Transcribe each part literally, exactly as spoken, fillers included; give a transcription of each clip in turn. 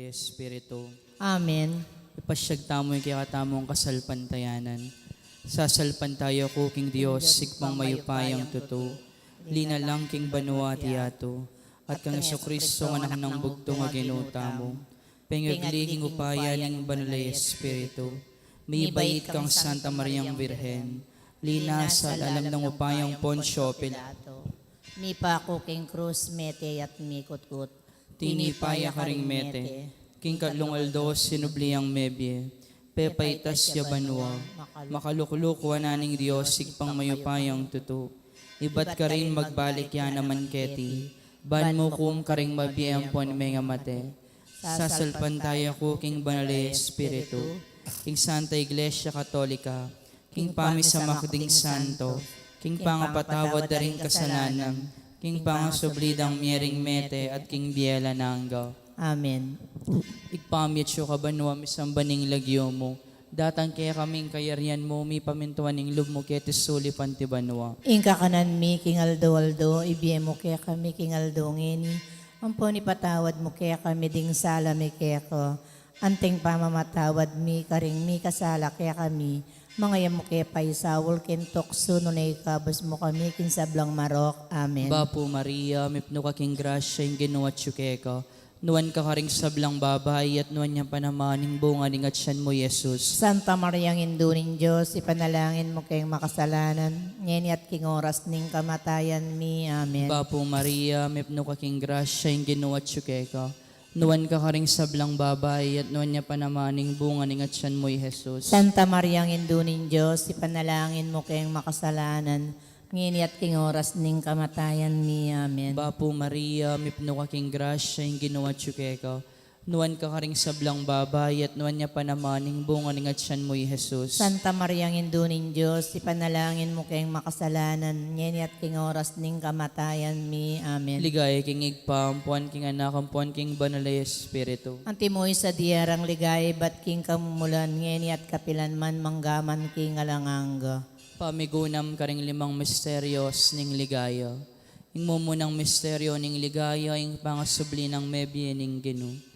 Espiritu. Amen. Ipasyag tamu ing kekatamung kasalpantayanan. Sasalpantaya ku king Dios, Ibpang mayupayang tutu, linalang king banua at yatu, at kang Jesucristo, anak nang bugtung a Ginu tamu, pengagli king upaya ning Banal a Espiritu, mibait kang Santa Mariang Birhen, linasa lalam ning upayang Poncio Pilato, mipaku king krus, mete at mikutkut. Tinipa ya karing mete, king katlung aldo sinubli yang mebie, pepaitas ya banua, makalukluk wanan ning Dios Ibpang mayupayang tutu. Ibat karin magbalik ya naman keti, ban mukum karing mabie ampon mengamate. Sasalpantaya ku king Banal a Espiritu, king Santa Iglesia Katolika, king pamisamak ding santo, king pangapatawad da ring kasalanan, king pangasubli dang mie ring mete, at king bie alang angga. Amen. Ibpa mi atsu ka banua, misamban ing lagyu mu, datang kekami ing kayarian mu, mipamintuan ing lub mu keti sulip anti banua. Ing kakanan mi king aldo-aldo, ibie mu kekami king aldo ngeni, ampon ipatawad mu kekami ding sala mi keka, anting pamamatawad mi karing mikasala kekami. Manga e mu ke paisaul king tuksu, nune ikabus mu kami king sablang marok. Amen. Bapu Maria, mipnu ka king grasya, ing Ginu atsu keka. Nuan ka karing sablang babai, at nuan ya pa naman ing bunga ning atyan mu, i Jesus. Santa Mariang Indu ning Dios, ipanalangin mu keng makasalanan, ngeni at king oras ning kamatayan mi. Amen. Bapu Maria, mipnu ka king grasya, ing Ginu atsu keka. Nuan ka karing sablang babai, at nuan ya pa naman ing bunga ning atyan mu, i Jesus. Santa Mariang Indu ning Dios, ipanalangin mu keng makasalanan, ngeni at king oras ning kamatayan mi. Amen. Bapu Maria, mipnu ka king grasya, ing Ginu atsu keka. Nuan ka karing sablang babai, at nuan ya pa naman ing bunga ning atyan mu, i Jesus. Santa Mariang Indu ning Dios, ipanalangin mu keng makasalanan, ngeni at king oras ning kamatayan mi. Amen. Ligaya king Ibpa, ampon king Anak, ampon king Banal a Espiritu. Antimo ing sadya rang ligaya ibat king kamumulan, ngeni at kapilan man, manggaman king alang angga. Pamigunam karing limang misterios ning ligaya. Ing mumunang misteryo ning ligaya, ing pangasubli nang mebie ning Ginu.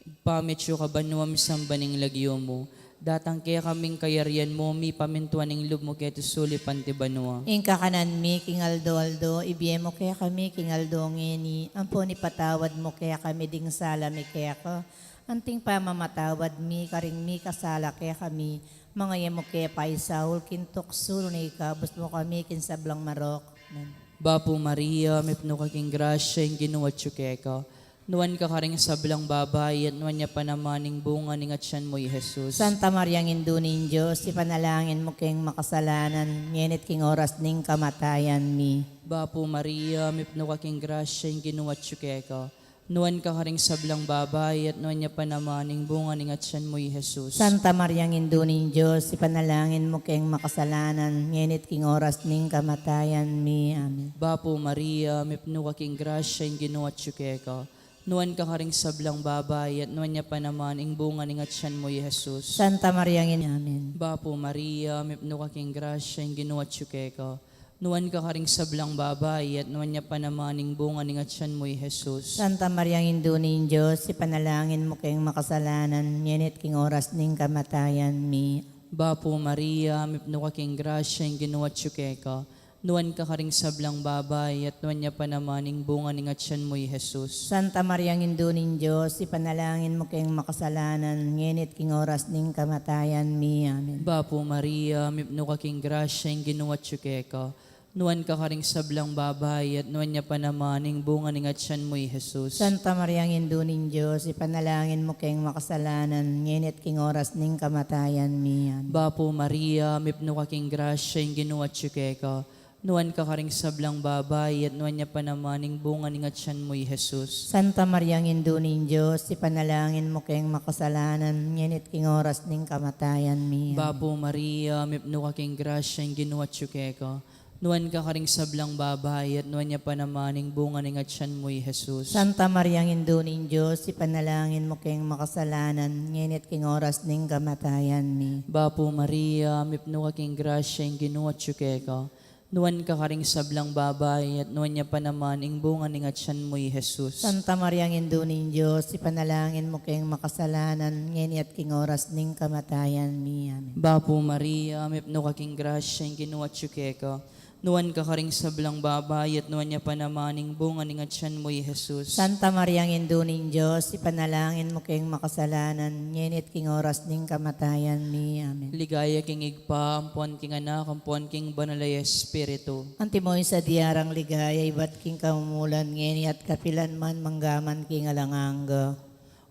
Ibpa mi atsu ka banua, misamban ing lagyu mu. Datang kekami ing kayarian mu, mipamintuan ing lub mu keti sulip anti banua. Ing kakanan mi king aldo-aldo, ibie mu kekami king aldo ngeni, ampon ipatawad mu kekami ding sala mi keka, anting pamamatawad mi karing mikasala kekami, manga e mu ke paisaul king tuksu, nune ikabus mu kami king sablang marok. Amen. Bapu Maria, mipnu ka king grasya, ing Ginu atsu keka. Nuan ka karing sablang babai, at nuan ya pa naman ing bunga ning atyan mu, i Jesus. Santa Mariang Indu ning Dios, ipanalangin mu keng makasalanan, ngeni at king oras ning kamatayan mi. Bapu Maria, mipnu ka king grasya, ing Ginu atsu keka. Nuan ka karing sablang babai, at nuan ya pa naman ing bunga ning atyan mu, i Jesus. Santa Mariang Indu ning Dios, ipanalangin mu keng makasalanan, ngeni at king oras ning kamatayan mi. Amen. Bapu Maria, mipnu ka king grasya, ing Ginu atsu keka. Nuan ka karing sablang babai, at nuan ya pa naman ing bunga ning atyan mu, i Jesus. Santa Mariang In-, Amen. Bapu Maria, mipnu ka king grasya, ing Ginu atsu keka. Nuan ka karing sablang babai, at nuan ya pa naman ing bunga ning atyan mu, i Jesus. Santa Mariang Indu ning Dios, ipanalangin mu keng makasalanan, ngeni at king oras ning kamatayan mi. Bapu Maria, mipnu ka king grasya, ing Ginu atsu keka. Nuan ka karing sablang babai, at nuan ya pa naman ing bunga ning atyan mu, i Jesus. Santa Mariang Indu ning Dios, ipanalangin mu keng makasalanan, ngeni at king oras ning kamatayan mi. Amen. Bapu Maria, mipnu ka king grasya, ing Ginu atsu keka. Nuan ka karing sablang babai, at nuan ya pa naman ing bunga ning atyan mu, i Jesus. Santa Mariang Indu ning Dios, ipanalangin mu keng makasalanan, ngeni at king oras ning kamatayan mi. Amen. Bapu Maria, mipnu ka king grasya, ing Ginu atsu keka. Nuan ka karing sablang babai, at nuan ya pa naman ing bunga ning atyan mu, i Jesus. Santa Mariang Indu ning Dios, ipanalangin mu keng makasalanan, ngeni at king oras ning kamatayan mi. Amen. Bapu Maria, mipnu ka king grasya, ing Ginu atsu keka. Nuan ka karing sablang babai, at nuan ya pa naman ing bunga ning atyan mu, i Jesus. Santa Mariang Indu ning Dios, ipanalangin mu keng makasalanan, ngeni at king oras ning kamatayan mi. Bapu Maria, mipnu ka king grasya, ing Ginu atsu keka. Nuan ka karing sablang babai, at nuan ya pa naman ing bunga ning atyan mu, i Jesus. Santa Maria, Indu ning Dios, ipanalangin mu keng makasalanan, ngeni at king oras ning kamatayan mi. Amen. Bapu Maria, mipnu ka king grasya, ing Ginu atyu keka. Nuan ka karing sablang babai, at nuan ya pa naman ing bunga ning atyan mu, i Jesus. Santa Maria, Indu ning Dios, ipanalangin mu keng makasalanan, ngeni at king oras ning kamatayan mi. Amen. Ligaya king Ibpa, ampon king Anak, ampon king Banal a Espiritu. Antimo ing sadya rang ligaya ibat king kamumulan, ngeni at kapilan man, manggaman king alang angga.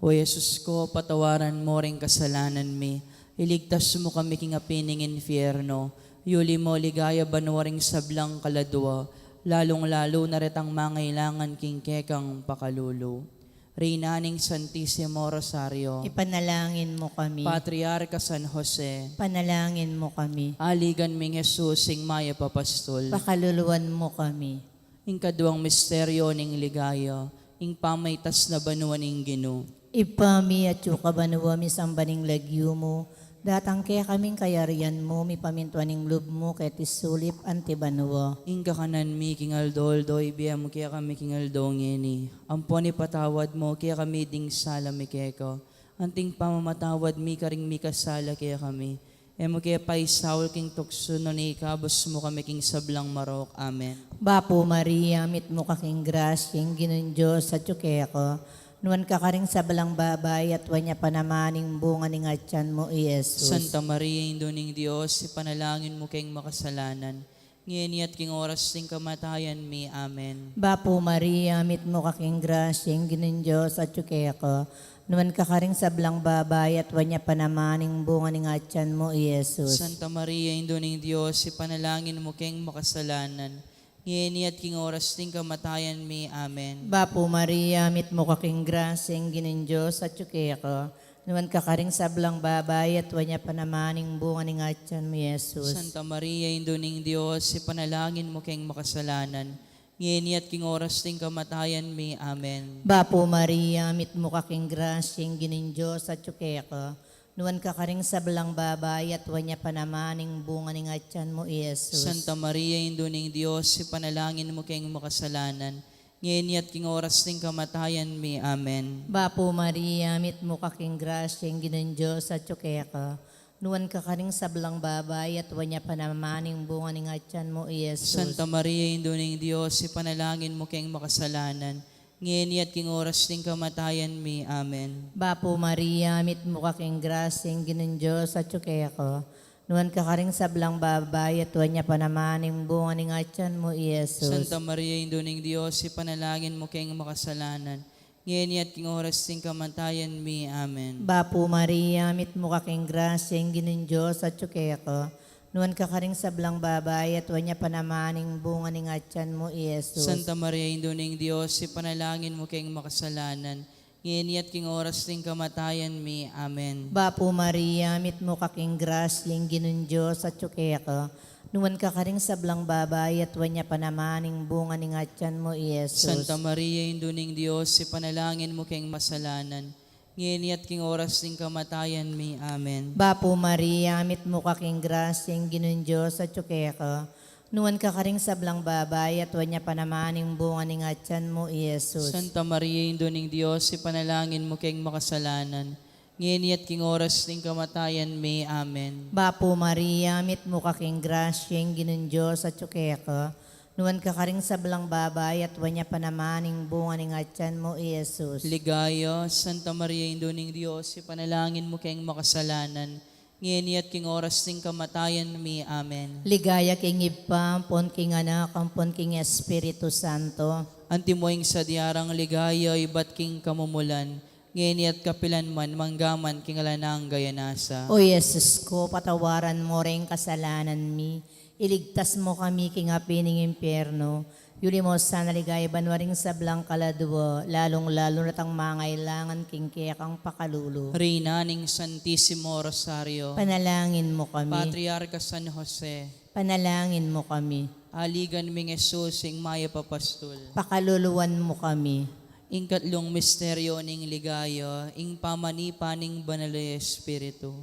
O Jesus ko, patawaran mo ring kasalanan mi, iligtas mo kami king api ning infierno, yuli mo ligaya banua ring sablang kaladua, lalung-lalu na retang mangailangan king kekang pakalulu. Reyna ning Santisimo Rosario, ipanalangin mo kami. Patriarka San Jose, panalangin mo kami. Aligan ming Jesus, ing mayap a pastul, pakaluluan mo kami. Ing kaduang misteryo ning ligaya, ing pamaitas na banua ning Ginu. Ibpa mi, atyu ka banua, misamban ing lagyu mu, datang kekami ing kayarian mu, mipamintuan ing lub mu keti sulip anti banua. Ing kakanan mi king aldo-aldo ibie mu kekami king aldo ngeni, ampon ipatawad mu kekami ding sala mi keka, anti ing pamamatawad mi karing mikasala kekami. E mu ke paisaul king tuksu, nune ikabus mu kami king sablang marok. Amen. Bapu Maria, mitmu ka king grasya, ing Ginung Dios atyu keka. Nuan ka karing sablang babai, at nuan ya pa naman ing bunga ning atyan mu, i Jesus. Santa Maria, Indu ning Dios, ipanalangin mu keng makasalanan, ngeni at king oras ning kamatayan mi. Amen. Bapu Maria, mitmu ka king grasya, ing Ginung Dios atyu keka. Nuan ka karing sablang babai, at nuan ya pa naman ing bunga ning atyan mu, i Jesus. Santa Maria, Indu ning Dios, ipanalangin mu keng makasalanan, ngeni at king oras ning kamatayan mi. Amen. Bapu Maria, mitmu ka king grasya, ing Ginung Dios atyu keka. Nuan ka karing sablang babai, at nuan ya pa naman ing bunga ning atyan mu, i Jesus. Santa Maria, Indu ning Dios, ipanalangin mu keng makasalanan, ngeni at king oras ning kamatayan mi. Amen. Bapu Maria, mitmu ka king grasya, ing Ginung Dios atyu keka. Nuan ka karing sablang babai, at nuan ya pa naman ing bunga ning atyan mu, i Jesus. Santa Maria, Indu ning Dios, ipanalangin mu keng makasalanan, ngeni at king oras ning kamatayan mi. Amen. Bapu Maria, mitmu ka king grasya, ing Ginung Dios atyu keka. Nuan ka karing sablang babai, at nuan ya pa naman ing bunga ning atyan mu, i Jesus. Santa Maria, Indu ning Dios, ipanalangin mu keng makasalanan, ngeni at king oras ning kamatayan mi. Amen. Bapu Maria, mitmu ka king grasya, ing Ginung Dios atyu keka. Nuan ka karing sablang babai, at nuan ya pa naman ing bunga ning atyan mu, i Jesus. Santa Maria, Indu ning Dios, ipanalangin mu keng makasalanan, ngeni at king oras ning kamatayan mi. Amen. Bapu Maria, mitmu ka king grasya, ing Ginung Dios atyu keka. Nuan ka karing sablang babai, at nuan ya pa naman ing bunga ning atyan mu, i Jesus. Santa Maria, Indu ning Dios, ipanalangin mu keng makasalanan, ngeni at king oras ning kamatayan mi. Amen. Bapu Maria, mitmu ka king grasya, ing Ginung Dios atyu keka. Nuan ka karing sablang babai, at nuan ya pa naman ing bunga ning atyan mu, i Jesus. Santa Maria, Indu ning Dios, ipanalangin mu keng makasalanan, ngeni at king oras ning kamatayan mi. Amen. Bapu Maria, mitmu ka king grasya, ing Ginung Dios atyu keka. Nuan ka karing sablang babai, at nuan ya pa naman ing bunga ning atyan mu, i Jesus. Santa Maria, Indu ning Dios, ipanalangin mu keng makasalanan, ngeni at king oras ning kamatayan mi. Amen. Bapu Maria, mitmu ka king grasya, ing Ginung Dios atyu keka. Nuan ka karing sablang babai, at nuan ya pa naman ing bunga ning atyan mu, i Jesus. Ligaya, Santa Maria, Indu ning Dios, ipanalangin mu keng makasalanan, ngeni at king oras ning kamatayan mi. Amen. Ligaya king Ibpa, ampon king Anak, ampon king Espiritu Santo. Antimo ing sadya rang ligaya ibat king kamumulan, ngeni at kapilan man, manggaman king alang angga. Amen. O Jesus ko, patawaran mo ring kasalanan mi, iligtas mo kami king api ning impyerno, yuli mo sana ligaya banua ring sablang kaladua, lalung-lalu na retang mangailangan king kekang pakalulu. Reyna ning Santisimo Rosario, panalangin mo kami. Patriarka San Jose, panalangin mo kami. Aligan ming Jesus, ing mayap a pastul, pakaluluan mo kami. Ing katlung misteryo ning ligaya, ing pamanipa ning Banal a Espiritu.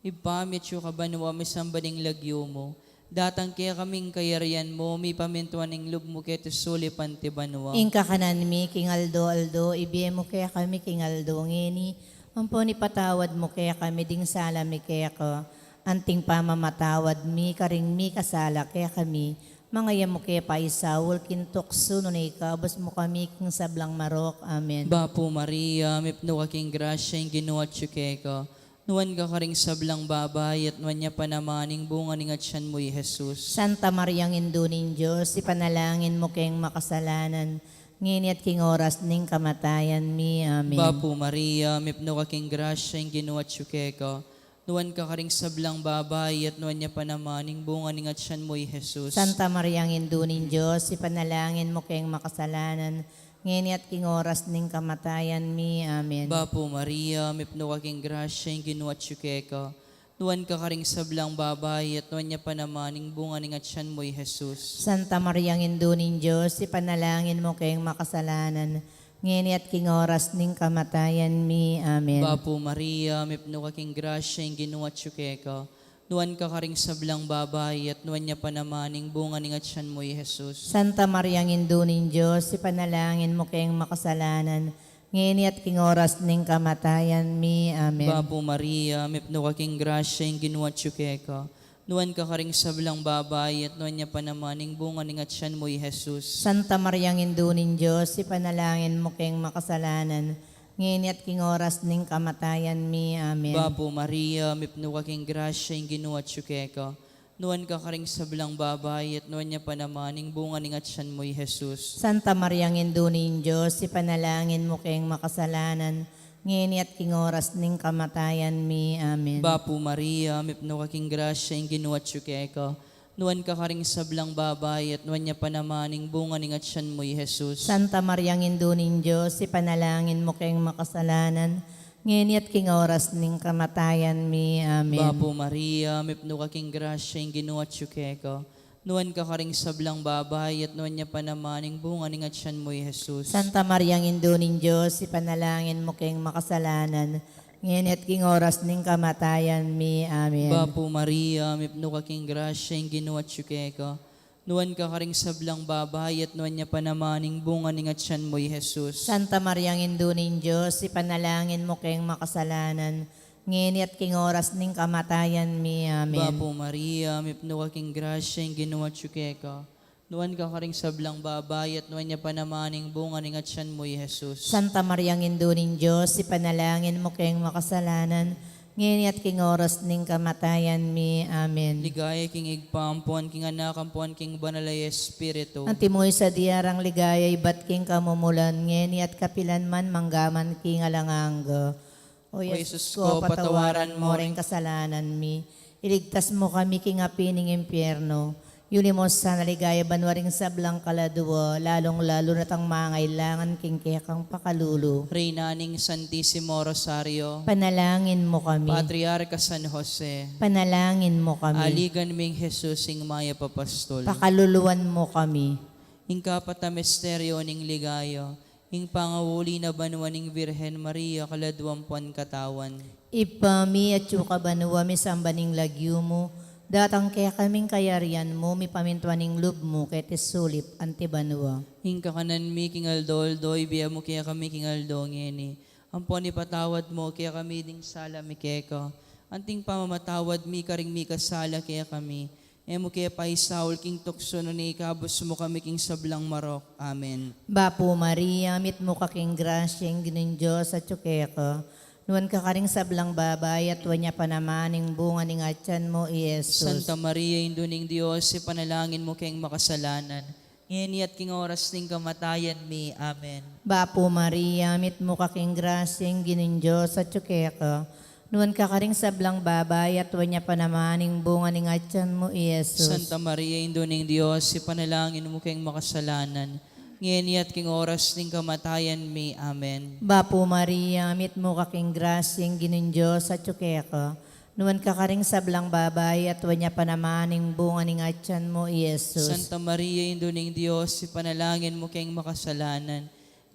Ibpa mi, atsu ka banua, misamban ing lagyu mu, Datang kekami ing kayarian mu, mipamintuan ing lub mu keti sulip anti banua. Ing kakanan mi king aldo-aldo, ibie mu kekami king aldo ngeni, ampon ipatawad mu kekami ding sala mi keka, anting pamamatawad mi karing mikasala kekami, manga e mu ke paisaul king tuksu, nune ikabus mu kami king sablang marok. Amen. Bapu Maria, mipnu ka king grasya, ing Ginu atyu keka. Nuan ka karing sablang babai, at nuan ya pa naman ing bunga ning atyan mu, i Jesus. Santa Mariang Indu ning Dios, ipanalangin mu keng makasalanan, ngeni at king oras ning kamatayan mi. Amen. Bapu Maria, mipnu ka king grasya, ing Ginu atyu keka. Nuan ka karing sablang babai, at nuan ya pa naman ing bunga ning atyan mu, i Jesus. Santa Mariang Indu ning Dios, ipanalangin mu keng makasalanan, ngeni at king oras ning kamatayan mi. Amen. Bapu Maria, mipnu ka king grasya, ing Ginu atyu keka. Nuan ka karing sablang babai, at nuan ya pa naman ing bunga ning atyan mu, i Jesus. Santa Mariang Indu ning Dios, ipanalangin mu keng makasalanan, ngeni at king oras ning kamatayan mi. Amen. Bapu Maria, mipnu ka king grasya, ing Ginu atyu keka. Nuan ka karing sablang babai, at nuan ya pa naman ing bunga ning atyan mu, i Jesus. Santa Mariang Indu ning Dios, ipanalangin mu keng makasalanan, ngeni at king oras ning kamatayan mi. Amen. Bapu Maria, mipnu ka king grasya, ing Ginu atyu keka. Nuan ka karing sablang babai, at nuan ya pa naman ing bunga ning atyan mu, i Jesus. Santa Mariang Indu ning Dios, ipanalangin mu keng makasalanan, ngeni at king oras ning kamatayan mi. Amen. Bapu Maria, mipnu ka king grasya, ing Ginu atyu keka. Nuan ka karing sablang babai, at nuan ya pa naman ing bunga ning atyan mu, i Jesus. Santa Mariang Indu ning Dios, ipanalangin mu keng makasalanan, ngeni at king oras ning kamatayan mi. Amen. Bapu Maria, mipnu ka king grasya, ing Ginu atyu keka. Nuan ka karing sablang babai, at nuan ya pa naman ing bunga ning atyan mu, i Jesus. Santa Mariang Indu ning Dios, ipanalangin mu keng makasalanan, ngeni at king oras ning kamatayan mi. Amen. Bapu Maria, mipnu ka king grasya, ing Ginu atyu keka. Nuan ka karing sablang babai, at nuan ya pa naman ing bunga ning atyan mu, i Jesus. Santa Mariang Indu ning Dios, ipanalangin mu keng makasalanan, ngeni at king oras ning kamatayan mi. Amen. Bapu Maria, mipnu ka king grasya, ing Ginu atyu keka. Nuan ka karing sablang babai, at nuan ya pa naman ing bunga ning atyan mu, i Jesus. Santa Mariang Indu ning Dios, ipanalangin mu keng makasalanan, ngeni at king oras ning kamatayan mi. Amen. Bapu Maria, mipnu ka king grasya, ing Ginu atyu keka. Nuan ka karing sablang babai, at nuan ya pa naman ing bunga ning atyan mu, i Jesus. Santa Mariang Indu ning Dios, ipanalangin mu keng makasalanan, ngeni at king oras ning kamatayan mi. Amen. Ligaya king Ibpa, ampon king Anak, ampon king Banal a Espiritu. Antimo ing sadya rang ligaya ibat king kamumulan, ngeni at kapilan man, manggaman king alang angga. O Jesus ko, patawaran mo ring kasalanan mi, iligtas mo kami king api ning impyerno, iuli mo sana king ligaya banua ring sablang kaladua, lalung-lalu na itang mangailangan king kekang pakalulu. Reyna ning Santisimo Rosario, panalangin mo kami. Patriarca San Jose, panalangin mo kami. Aligan ming Jesus, ing mayap a pastul, pakaluluan mo kami. Ing kapat a misteryo ning ligaya, ing pangauli na banua ning Virgen Maria kaladua ampon katawan. Ibpa mi, atsu ka banua, misamban ing lagyu mu, datang kekami ing kayarian mu, mipamintuan ing lub mu keti sulip anti banua. Ing kakanan mi king aldo-aldo, ibie mu kekami king aldo ngeni. Ampon ipatawad mu kekami ding sala mi keka, anting pamamatawad mi karing mikasala kekami. E mu ke paisaul king tuksu, nune ikabus mu kami king sablang marok. Amen. Bapu Maria, mitmu ka king grasya, ing Ginung Dios atyu keka. Nuan ka karing sablang babai, at nuan ya pa naman ing bunga ning atyan mu, i Jesus. Santa Maria, Indu ning Dios, ipanalangin mu keng makasalanan, ngeni at king oras ning kamatayan mi. Amen. Bapu Maria, mitmu ka king grasya, ing Ginung Dios atyu keka. Nuan ka karing sablang babai, at nuan ya pa naman ing bunga ning atyan mu, i Jesus. Santa Maria, Indu ning Dios, ipanalangin mu keng makasalanan, ngeni at king oras ning kamatayan mi. Amen. Bapu Maria, mitmu ka king grasya, ing Ginung Dios atyu keka. Nuan ka karing sablang babai, at nuan ya pa naman ing bunga ning atyan mu, i Jesus. Santa Maria, Indu ning Dios, ipanalangin mu keng makasalanan,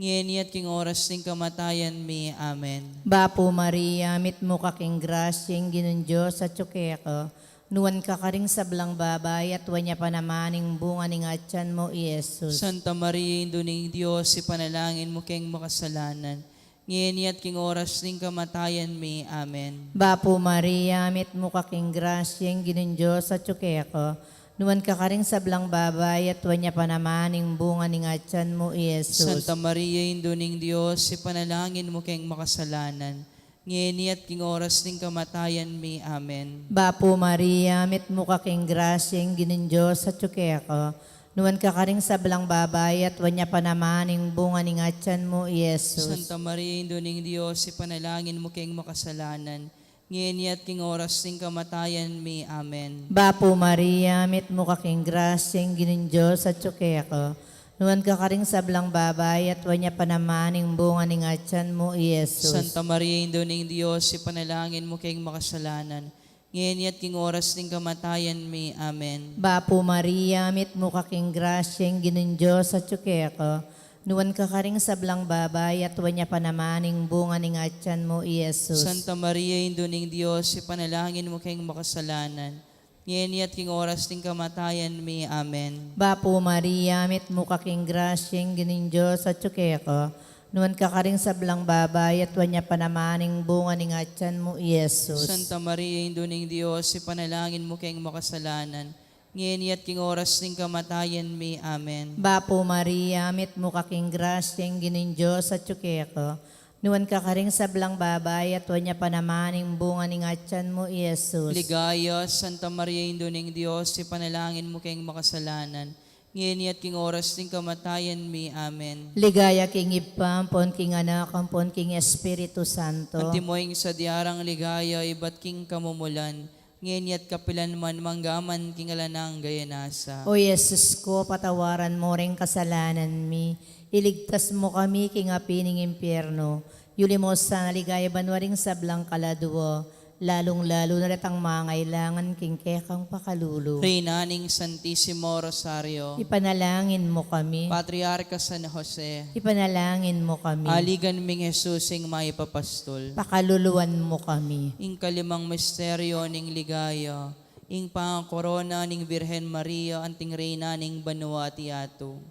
ngeni at king oras ning kamatayan mi. Amen. Bapu Maria, mitmu ka king grasya, ing Ginung Dios atyu keka. Nuan ka karing sablang babai, at nuan ya pa naman ing bunga ning atyan mu, i Jesus. Santa Maria, Indu ning Dios, ipanalangin mu keng makasalanan, ngeni at king oras ning kamatayan mi. Amen. Bapu Maria, mitmu ka king grasya, ing Ginung Dios atyu keka. Nuan ka karing sablang babai, at nuan ya pa naman ing bunga ning atyan mu, i Jesus. Santa Maria, Indu ning Dios, ipanalangin mu keng makasalanan, ngeni at king oras ning kamatayan mi. Amen. Bapu Maria, mitmu ka king grasya, ing Ginung Dios atyu keka. Nuan ka karing sablang babai, at nuan ya pa naman ing bunga ning atyan mu, i Jesus. Santa Maria, Indu ning Dios, ipanalangin mu keng makasalanan, ngeni at king oras ning kamatayan mi. Amen. Bapu Maria, mitmu ka king grasya, ing Ginung Dios atyu keka. Nuan ka karing sablang babai, at nuan ya pa naman ing bunga ning atyan mu, i Jesus. Santa Maria, Indu ning Dios, ipanalangin mu keng makasalanan, ngeni at king oras ning kamatayan mi. Amen. Bapu Maria, mitmu ka king grasya, ing Ginung Dios atyu keka. Nuan ka karing sablang babai, at nuan ya pa naman ing bunga ning atyan mu, i Jesus. Santa Maria, Indu ning Dios, ipanalangin mu keng makasalanan, ngeni at king oras ning kamatayan mi. Amen. Bapu Maria, mitmu ka king grasya, ing Ginung Dios atyu keka. Nuan ka karing sablang babai, at nuan ya pa naman ing bunga ning atyan mu, i Jesus. Santa Maria, Indu ning Dios, ipanalangin mu keng makasalanan, ngeni at king oras ning kamatayan mi. Amen. Bapu Maria, mitmu ka king grasya, ing Ginung Dios atyu keka. Nuan ka karing sablang babai, at nuan ya pa naman ing bunga ning atyan mu, i Jesus. Ligaya, Santa Maria, Indu ning Dios, ipanalangin mu keng makasalanan, ngeni at king oras ning kamatayan mi. Amen. Ligaya king Ibpa, ampon king Anak, ampon king Espiritu Santo. Antimo ing sadya rang ligaya ibat king kamumulan, ngeni at kapilan man, mangga man king alang angga. Amen. O Jesus ku, patawaran mu ring kasalanan mi, iligtas mu kami king api ning impyerno, yuli mu sa king ligaya banua ring sablang kaladua, lalung-lalu na retang mangailangan king kekang pakalulu. Reyna ning Santisimo Rosario, ipanalangin mu kami. Patriarka San Jose, ipanalangin mu kami. Aligan ming Jesus ing mayap a pastul, pakaluluan mu kami. Ing kalimang misteryo ning ligaya, ing pangakorona ning Birhen Maria anting Reyna ning banua at yatu.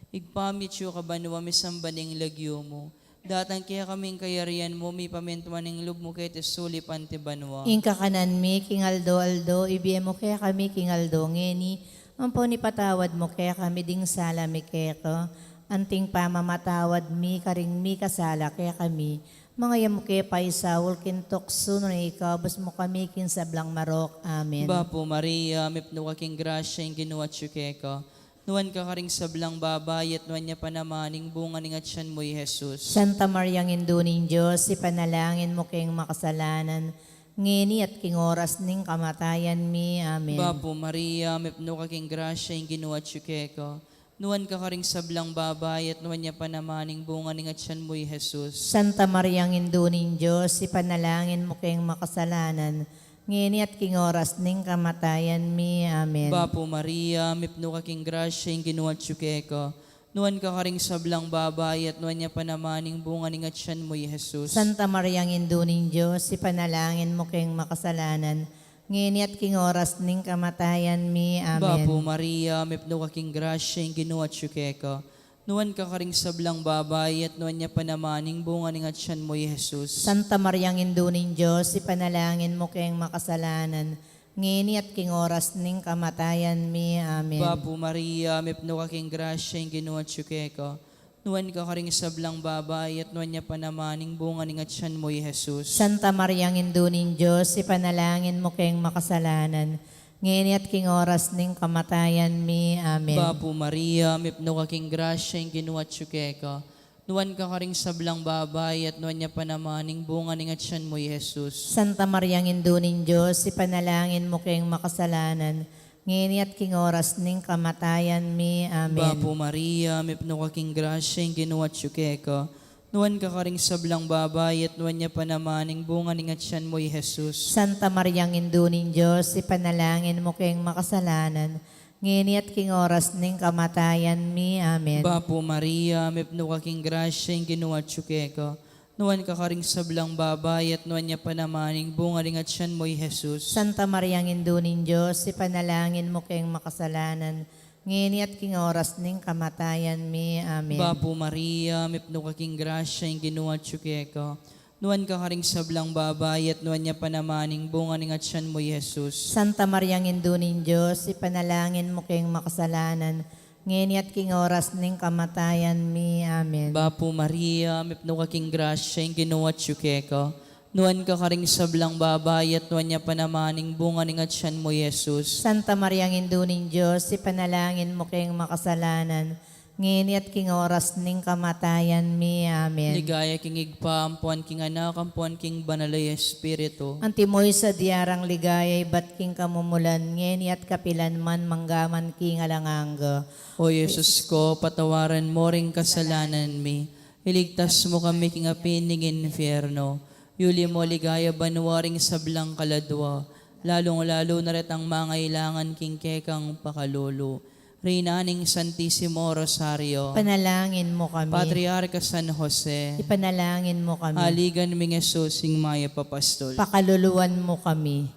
Ibpa mi, atsu ka banua, misamban ya ing lagyu mu. Datang kekami ing kayarian mu, mipamintuan ing lub mu keti sulip anti banua. Ing kakanan mi king aldo-aldo ibie mu kekami king aldo ngeni, ampon ipatawad mu kekami ding sala mi keka, anting pamamatawad mi karing mikasala kekami. Manga e mu ke paisaul king tuksu, nune ikabus mu kami king sablang marok. Amen. Bapu Maria, mipnu ka king grasya, ing Ginu atsu keka. Nuan ka karing sablang babai, at nuan ya pa naman ing bunga ning atyan mu, i Jesus. Santa Mariang Indu ning Dios, ipanalangin mu keng makasalanan, ngeni at king oras ning kamatayan mi. Amen. Bapu Maria, mipnu ka king grasya, ing Ginu atsu keka. Nuan ka karing sablang babai, at nuan ya pa naman ing bunga ning atyan mu, i Jesus. Santa Mariang Indu ning Dios, ipanalangin mu keng makasalanan, ngeni at king oras ning kamatayan mi. Amen. Bapu Maria, mipnu ka king grasya, ing Ginu atsu keka. Nuan ka karing sablang babai, at nuan ya pa naman ing bunga ning atyan mu, i Jesus. Santa Mariang Indu ning Dios, ipanalangin mu keng makasalanan, ngeni at king oras ning kamatayan mi. Amen. Bapu Maria, mipnu ka king grasya, ing Ginu atsu keka. Nuan ka karing sablang babai, at nuan ya pa naman ing bunga ning atyan mu, i Jesus. Santa Mariang Indu ning Dios, ipanalangin mu keng makasalanan, ngeni at king oras ning kamatayan mi. Amen. Bapu Maria, mipnu ka king grasya, ing Ginu atsu keka. Nuan ka karing sablang babai, at nuan ya pa naman ing bunga ning atyan mu, i Jesus. Santa Mariang Indu ning Dios, ipanalangin mu keng makasalanan, ngeni at king oras ning kamatayan mi. Amen. Bapu Maria, mipnu ka king grasya, ing Ginu atsu keka. Nuan ka karing sablang babai, at nuan ya pa naman ing bunga ning atyan mu, i Jesus. Santa Mariang Indu ning Dios, ipanalangin mu keng makasalanan, ngeni at king oras ning kamatayan mi. Amen. Bapu Maria, mipnu ka king grasya, ing Ginu atsu keka. Nuan ka karing sablang babai, at nuan ya pa naman ing bunga ning atyan mu, i Jesus. Santa Mariang Indu ning Dios, ipanalangin mu keng makasalanan, ngeni at king oras ning kamatayan mi. Amen. Bapu Maria, mipnu ka king grasya, ing Ginu atsu keka. Nuan ka karing sablang babai, at nuan ya pa naman ing bunga ning atyan mu, i Jesus. Santa Maria, Indu ning Dios, ipanalangin mu keng makasalanan, ngeni at king oras ning kamatayan mi. Amen. Bapu Maria, mipnu ka king grasya, ing Ginu atyu keka. Nuan ka karing sablang babai, at nuan ya pa naman ing bunga ning atyan mu, i Jesus. Santa Maria, Indu ning Dios, ipanalangin mu keng makasalanan, ngeni at king oras ning kamatayan mi. Amen. Bapu Maria, mipnu ka king grasya, ing Ginu atyu keka. Nuan ka karing sablang babai, at nuan ya pa naman ing bunga ning atyan mu, i Jesus. Santa Maria, Indu ning Dios, ipanalangin mu keng makasalanan, ngeni at king oras ning kamatayan mi. Amen. Ligaya king Ibpa, ampuan king Anak, ampuan king Banal a Espiritu. Antimo ing sadya rang ligaya ibat king kamumulan, ngeni at kapilan man, manggaman king alang angga. O Jesus ko, patawaran mu ring kasalanan mi, iligtas mu kami king api ning infierno, yuli mu king ligaya banua ring sablang kaladua, lalung-lalu na retang mangailangan king kekang pakalulu. Reyna ning Santisimo Rosario. Ipanalangin mu kami. Patriarca San Jose. Ipanalangin mu kami. Aligan ming Jesus, ing mayap a pastul. Pakaluluan mu kami.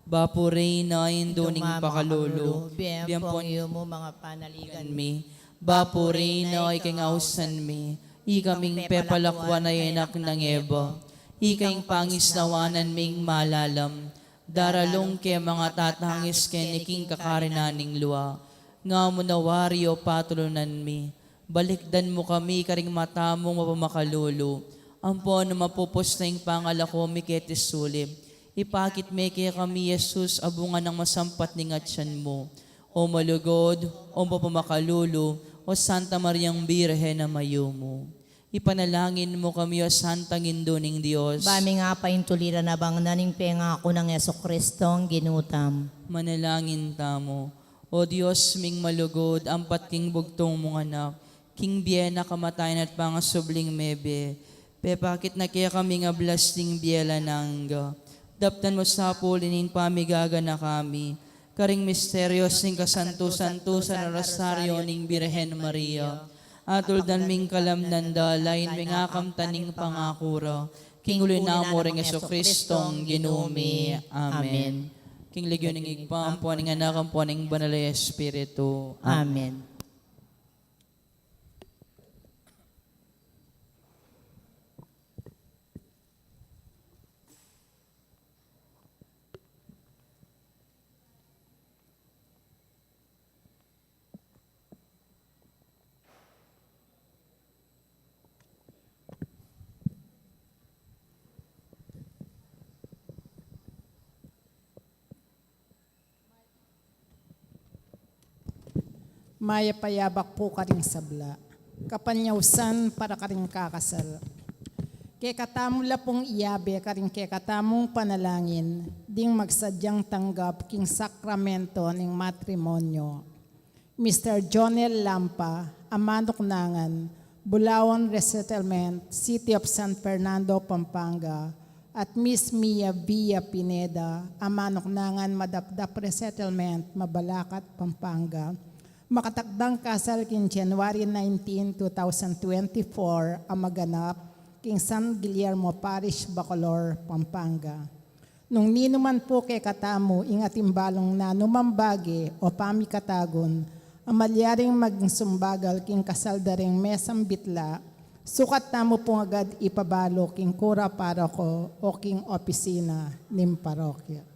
Bapu Reyna, Indu ning pakalulu, biampuan yu mu ing panaligan mi. Bapu Reyna, ika ing ausan mi, ikaming pepalakuan a anak nang Eva, ika ing pangisnawanan ming malalam, daralung ke mangatatangis keni king kakarinan ning lua. Nga mu na wari, o patulunan mi, balikdan mu kami karing mata mung mapamakalulu, ampon nung mapupus na ing pangalako mi keti sulip, ipakit me kekami i Jesus a bunga nang masampat ning atyan mu. O malugud, o mapamakalulu, o Santa Mariang Birhen a mayumu. Ipanalangin mu kami, o Santang Indu ning Dios. Ba ming apaintuliran abang na ning pengaku nang Jesucristong Ginu tamu. Manalangin tamu. O Dios ming malugud, ampat king bugtung mung Anak, king bie na, kamatayan at pangasubling mebie, pepakit na kekami ing ablas ning bie alang angga. Daptan mu sa pu ing pamigaganaka mi karing misterios ning kasantu-santusan a Rosario ning Birhen Maria. At tuldan ming kalamnan da lain ming akamtan ning pangaku ra, king uli na mu ring Jesucristong Ginu mi. Amen. King lagyu ning Ibpa, ampo ning Anak, ampo ning Banal a Espiritu. Amen. Mayap a yabak pu karing sabla. Kapanyausan para karing kakasal. Kekatamu la pung iyabe karing kekatamung panalangin ding magsadyang tanggap king sakramento ning matrimonyo. Mister Jonel Lampa, a manuknangan, Bulaon Resettlement, City of San Fernando, Pampanga, at Miss Mia Villa Pineda, a manuknangan, Madapdap Resettlement, Mabalacat, Pampanga, makatakdang kasal king January nineteen, two thousand twenty-four, a maganap king San Guillermo Parish, Bacolor, Pampanga. Nung ninuman pu kekatamu ing atin balung nanumang bage o pamikatagun a malyaring maging sumbagal king kasal da ring mesang bitla, sukat tamu pung agad ipabalu king kura paroko o king opisina ning parokya.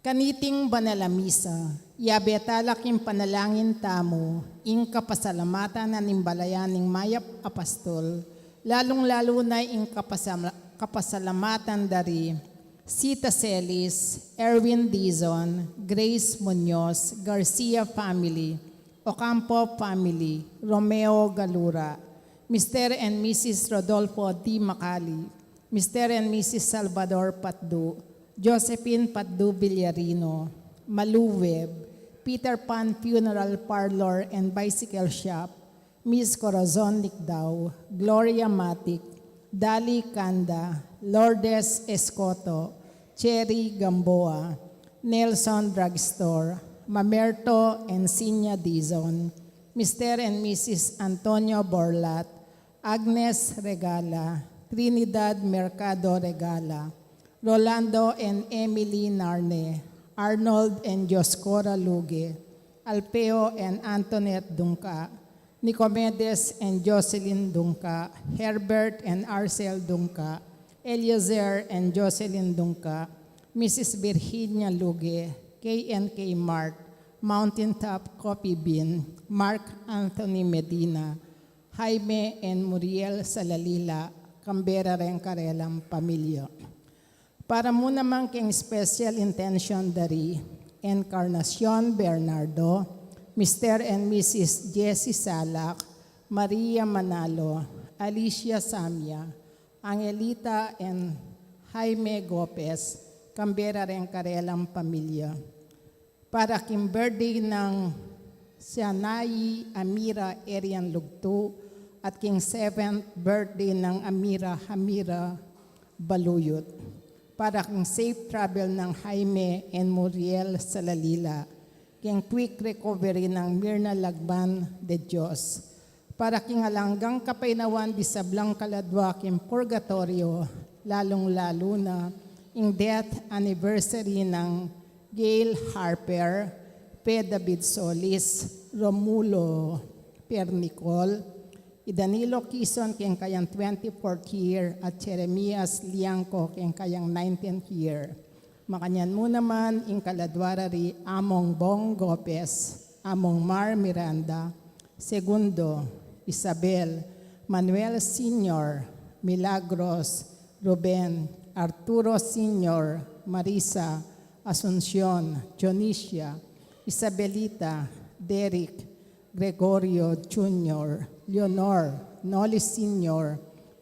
Kaniting banal a misa, yabe tala king panalangin tamu ing kapasalamatan na ning balayan ning mayap a pastul, lalung-lalu na ing kapasama-, kapasalamatan da ri Sita Celis, Erwin Dizon, Grace Muñoz, Garcia family, Ocampo family, Romeo Galura, Mister and Missus Rodolfo D. Macali, Mister and Missus Salvador Patdu, Josephine Patdu Villarino, Malu Webb, Peter Pan Funeral Parlor and Bicycle Shop, Miss Corazon Nicdao, Gloria Matic, Dali Canda, Lourdes Escoto, Cherry Gamboa, Nelson Drugstore, Mamerto and Sinya Dizon, Mister and Missus Antonio Borlat, Agnes Regala, Trinidad Mercado Regala, Rolando and Emily Narne, Arnold and Dioscora Luge, Alpeo and Antoinette Dungca, Nicomedes and Jocelyn Dungca, Herbert and Arcel Dungca, Eliezer and Jocelyn Dungca, Missus Virginia Luge, K and K Mart, Mountaintop Coffee Bean, Mark Anthony Medina, Jaime and Muriel Salalila, Canberra reng karelang pamilya. Para mu naman king special intention da ri Encarnacion Bernardo, Mister and Missus Jessie Salak, Maria Manalo, Alicia Samia, Angelita and Jaime Gopez, Canberra reng karelang pamilya. Para king birthday nang Sianai Amira Erian Lugtu at king seventh birthday nang Amira Hamira Baluyut. Para king safe travel nang Jaime and Muriel Salalila, king quick recovery nang Mirna Lagman de Dios, para king alang anggang kapaynawan di sablang kaladwa king purgatoryo, lalung-lalu na ing death anniversary nang Gail Harper, Pe David Solis, Romulo Pernicol, i Danilo Quizon king kayang twenty-fourth year at Jeremias Liangco king kayang nineteenth year. Makanyan mu naman ing kaladwa ra ri Among Bong Gopez, Among Mar Miranda, Segundo, Isabel, Manuel Senior, Milagros, Ruben, Arturo Senior, Marisa, Asuncion, Dionisia, Isabelita, Derek, Gregorio Junior, Leonor, Noli Senior,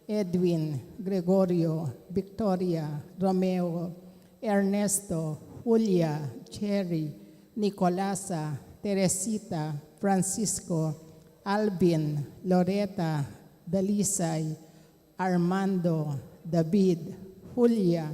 Edwin, Gregorio, Victoria, Romeo, Ernesto, Julia, Jerry, Nicolasa, Teresita, Francisco, Alvin, Loreta, Dalisay, Armando, David, Julia,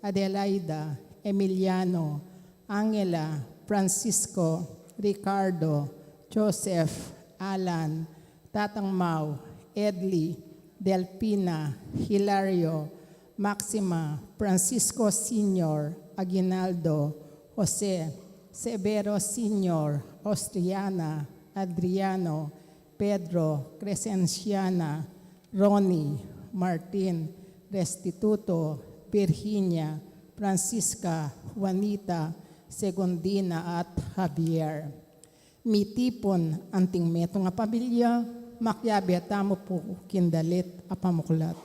Adelaida, Emiliano, Angela, Francisco, Ricardo, Joseph, Alan, Tatang Mau, Edley, Delfina, Hilario, Maxima, Francisco Senior, Aguinaldo, Jose, Severo Senior, Austriana, Adriano, Pedro, Crescenciana, Ronnie, Martin, Restituto, Virginia, Francisca, Juanita, Segundina at Javier. Mitipun anting metung a pamilya, makiabe tamu pu king dalit a pamuklat.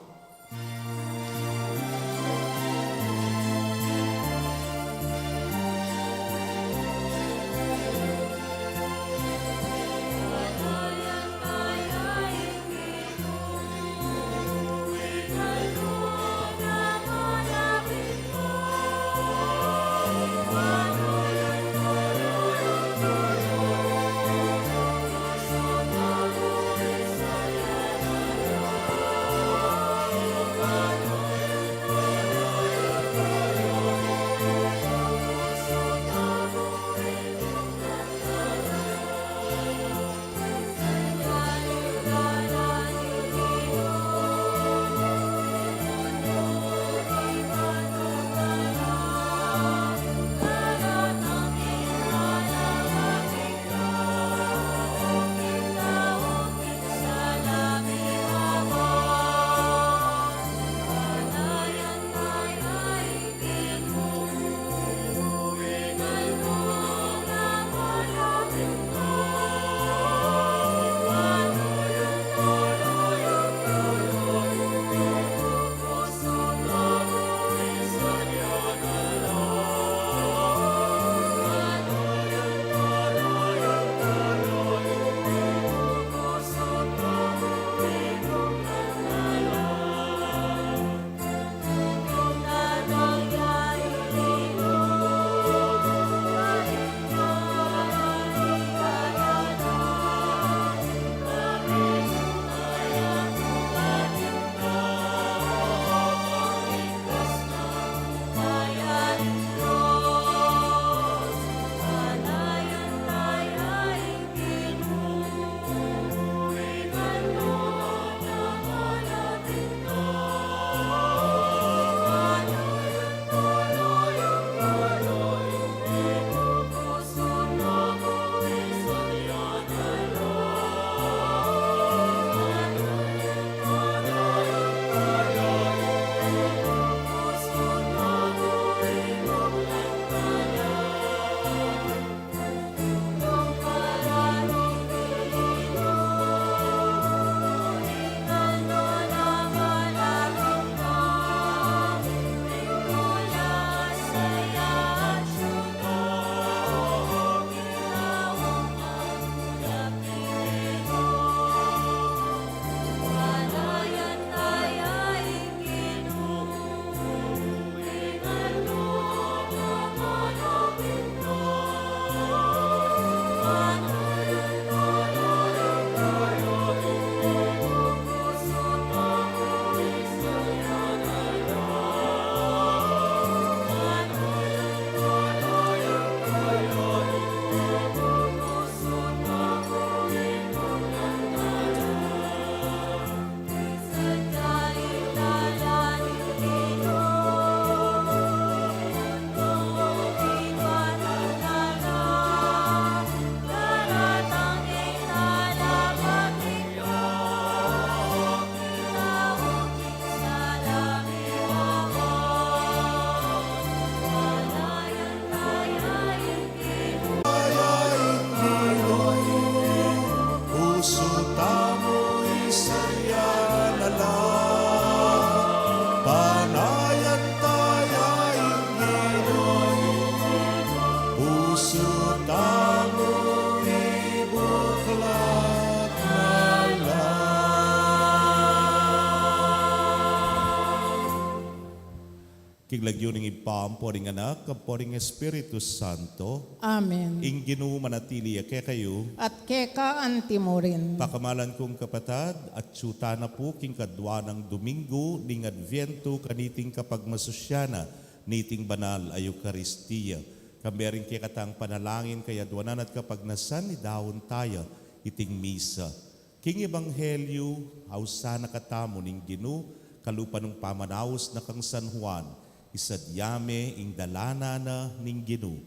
King lagyu ning Ibpa, ampo ning Anak, ampo ning Espiritu Santo. Amen. Ing Ginu manatili ya kekayu. At keka anti mu rin. Pakamalan kung kapatad, atyu tana pu king kadwa nang Domingo ning Adviento kaniting kapagmasusyan na niting banal a Eukaristia. Kambe ring kekatang panalangin, kayaduanan at kapagnasan, idaun taya iting misa. King Ebanghelyo, ausan na katamu ning Ginu, kalupa nung pamanaus na kang San Juan, isadya me ing dalanan na ning Ginu,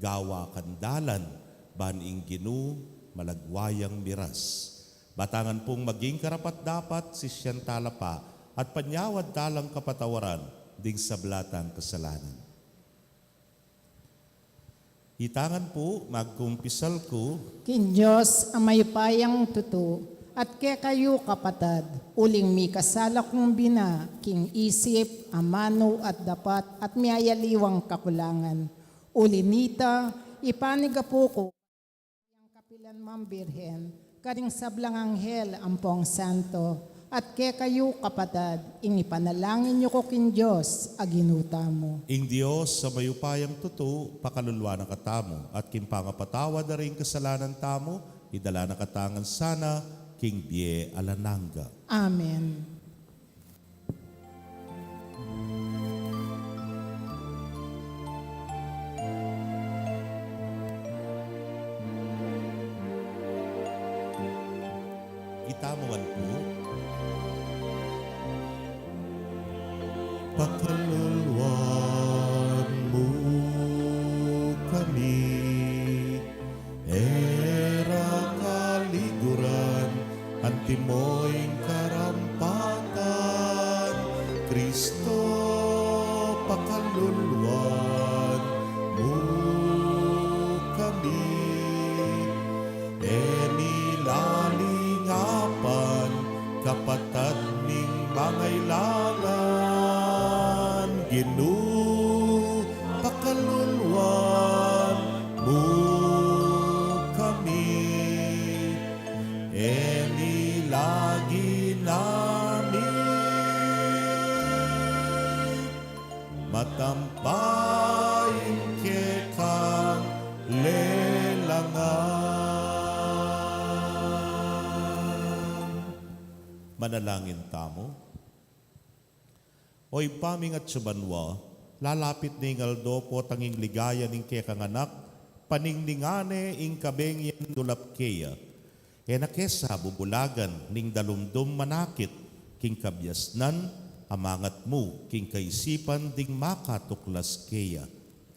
gawa kang dalan, ban ing Ginu malagwa yang miras. Batangan pung maging karapat-dapat, sisian tala pa, at panyawad talang kapatawaran ding sabla tang kasalanan. Itangan pu, magkumpisal ku king Dios a mayupayang tutu, at kekayu kapatad, uling mikasala kung bina, king isip, amanu at dapat, at miyayaliwang kakulangan. Uli nita, ipanigapu ku yang kapilan mang Birhen, karing sablang anghel ampong santo, at kekayu kapatad, ing ipanalangin yu ku king Dios a Ginu tamu. Ing Dios a mayupayang tutu, pakaluluan na katamu, at king pangapatawad da ring kasalanan tamu, idala na katamu ngan sana king bie alang angga. Amen. Itamu man pu. Pakaluluan mu kami. E ra kaliguran, antimo ing karampatan, Kristo, pakaluluan mu kami. E mi lalingapan, kapatad ming mangailangan, Ginu, pakaluluan mu kami. E mi lagi nami matampa ing kekang lelangan. Manalangin tamu. O Ibpa ming atsu banua, lalapit ne ing aldo potang ing ligaya ning kekang Anak, paningningan ne ing kabengi a dulap keya. E na ke sa bubulagan ning dalumdum manakit king kabiasnan a mangat mu king kaisipan ding makatuklas keya.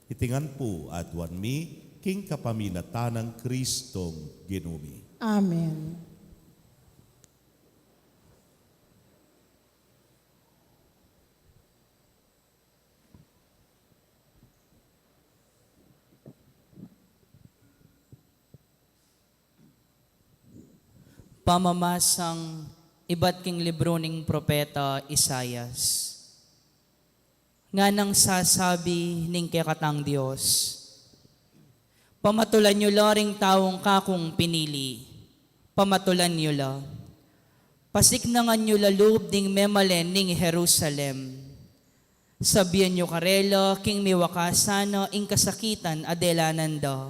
Iti ngan pu aduan mi king kapamilatan nang Kristong Ginu mi. Amen. Pamamasang ibat king libru ning propeta Isaias. Nganang sasabi ning kekatang Dios, pamatulan yu la ring taung kakung pinili, pamatulan yu la. Pasiknangan yu la lub ding memalen ning Jerusalem. Sabian yu karela king miwakasan na ing kasakitan a delanan da,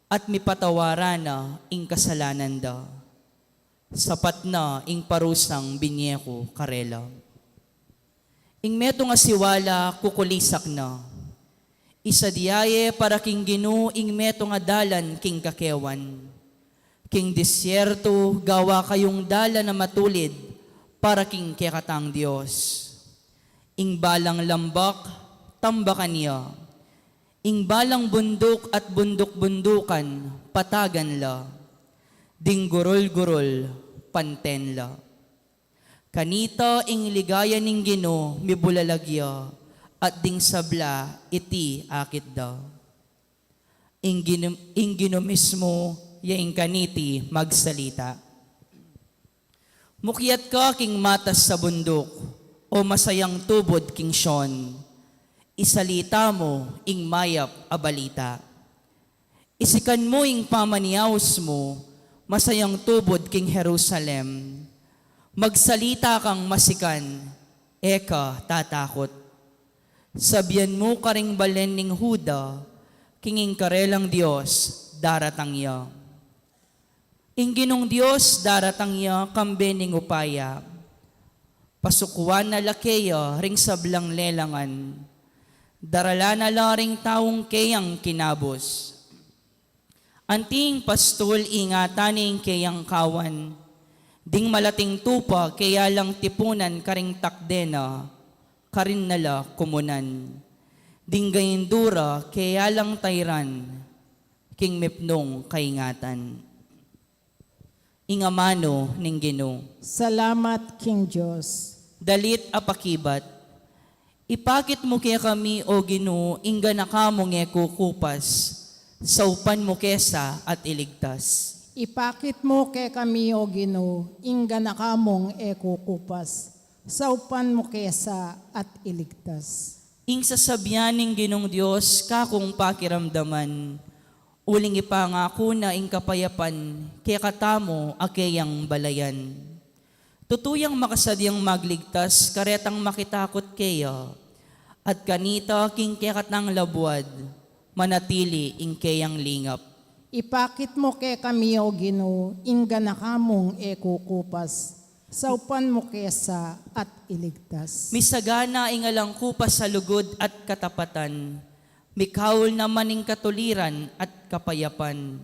at mipatawaran na ing kasalanan da. Sapat na ing parusang binye ku karela. Ing metung a siwala kukulisak na. Isadia ye para king Ginu ing metung a dalan king kakewan. King disyerto gawa kayung dalan a matulid para king kekatang Dios. Ing balang lambak, tambakan ya. Ing balang bunduk at bunduk-bundukan, patagan la. Ding gurul-gurul, panten la. Kanita ing ligaya ning Ginu mibulalag ya, at ding sabla iti akit da. Ing Ginu, ing Ginu mismu ya ing kaniti magsalita. Mukyat ka king matas a bunduk, o masayang tubud king Sion. Isalita mu ing mayap a balita. Isikan mu ing pamaniaus mu, masayang tubud king Jerusalem. Magsalita kang masikan, e ka tatakut. Sabian mu karing balen ning Juda, king ing karelang Dios daratang ya. Ing Ginung Dios daratang ya kambe ning upaya. Pasukuan na la keya ring sablang lelangan. Daralan na la ring taung keyang kinabus. Anting pastul ingatan ne ing keyang kawan. Ding malating tupa keya lang tipunan karing takde na, karin na la kumunan. Ding gaindura keya lang tairan, king mipnung kaingatan. Ing amanu ning Ginu. Salamat king Dios. Dalit a pakibat. Ipakit mu kekami, O Ginu, ing ganaka mung e kukupas, saupan mu kesa at iligtas. Ipakit mu kekami, O Ginu, ing ganaka mung e kukupas, saupan mu kesa at iligtas. Ing sasabian ning Ginung Dios kakung pakiramdaman, uling ipangaku na ing kapayapan kekatamu a keyang balayan. Tutu yang makasadyang magligtas karetang makitakut keya, at kanita king kekatang labuad manatili ing keyang lingap. Ipakit mu kekami, O Ginu, ing ganaka mung e kukupas, saupan mu kesa at iligtas. Misagana ing alang kupas a lugud at katapatan, mikaul naman ing katuliran at kapayapan.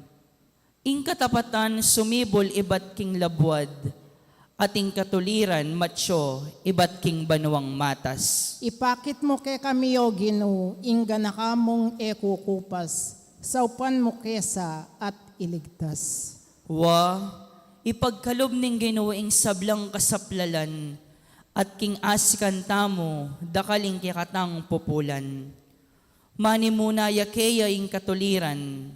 Ing katapatan sumibul ibat king labuad, at ing katuliran matsu ibat king banuang matas. Ipakit mu kekami, O Ginu, ing ganaka mung e kukupas, saupan mu kesa at iligtas. Wa, ipagkalub ning Ginu ing sablang kasaplalan, at king asikan tamu dakal ing kekatang pupulan. Manimuna ya keya ing katuliran,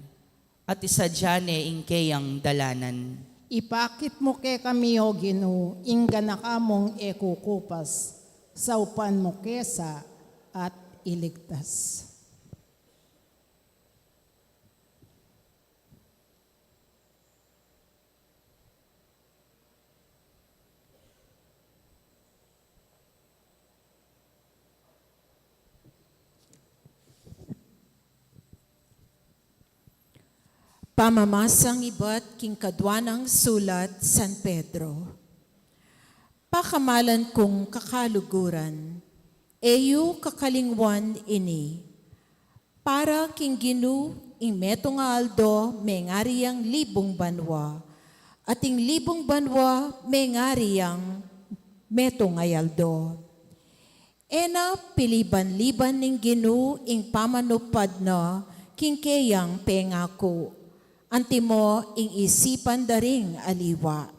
at isadya ne ing keyang dalanan. Ipakit mu kekami, O Ginu, ing ganaka mung e kukupas, saupan mu kesa at iligtas. Pamamasang ibat king kadua nang sulat San Pedro. Pakamalan kung kakaluguran, e yu kakalingwan ini. Para king Ginu ing metung a aldo mengari yang libung banua, at ing libung banua mengari yang metung a aldo. E na piliban-liban ning Ginu ing pamanupad na king keyang pengaku, antimo ing isipan da ring aliwa.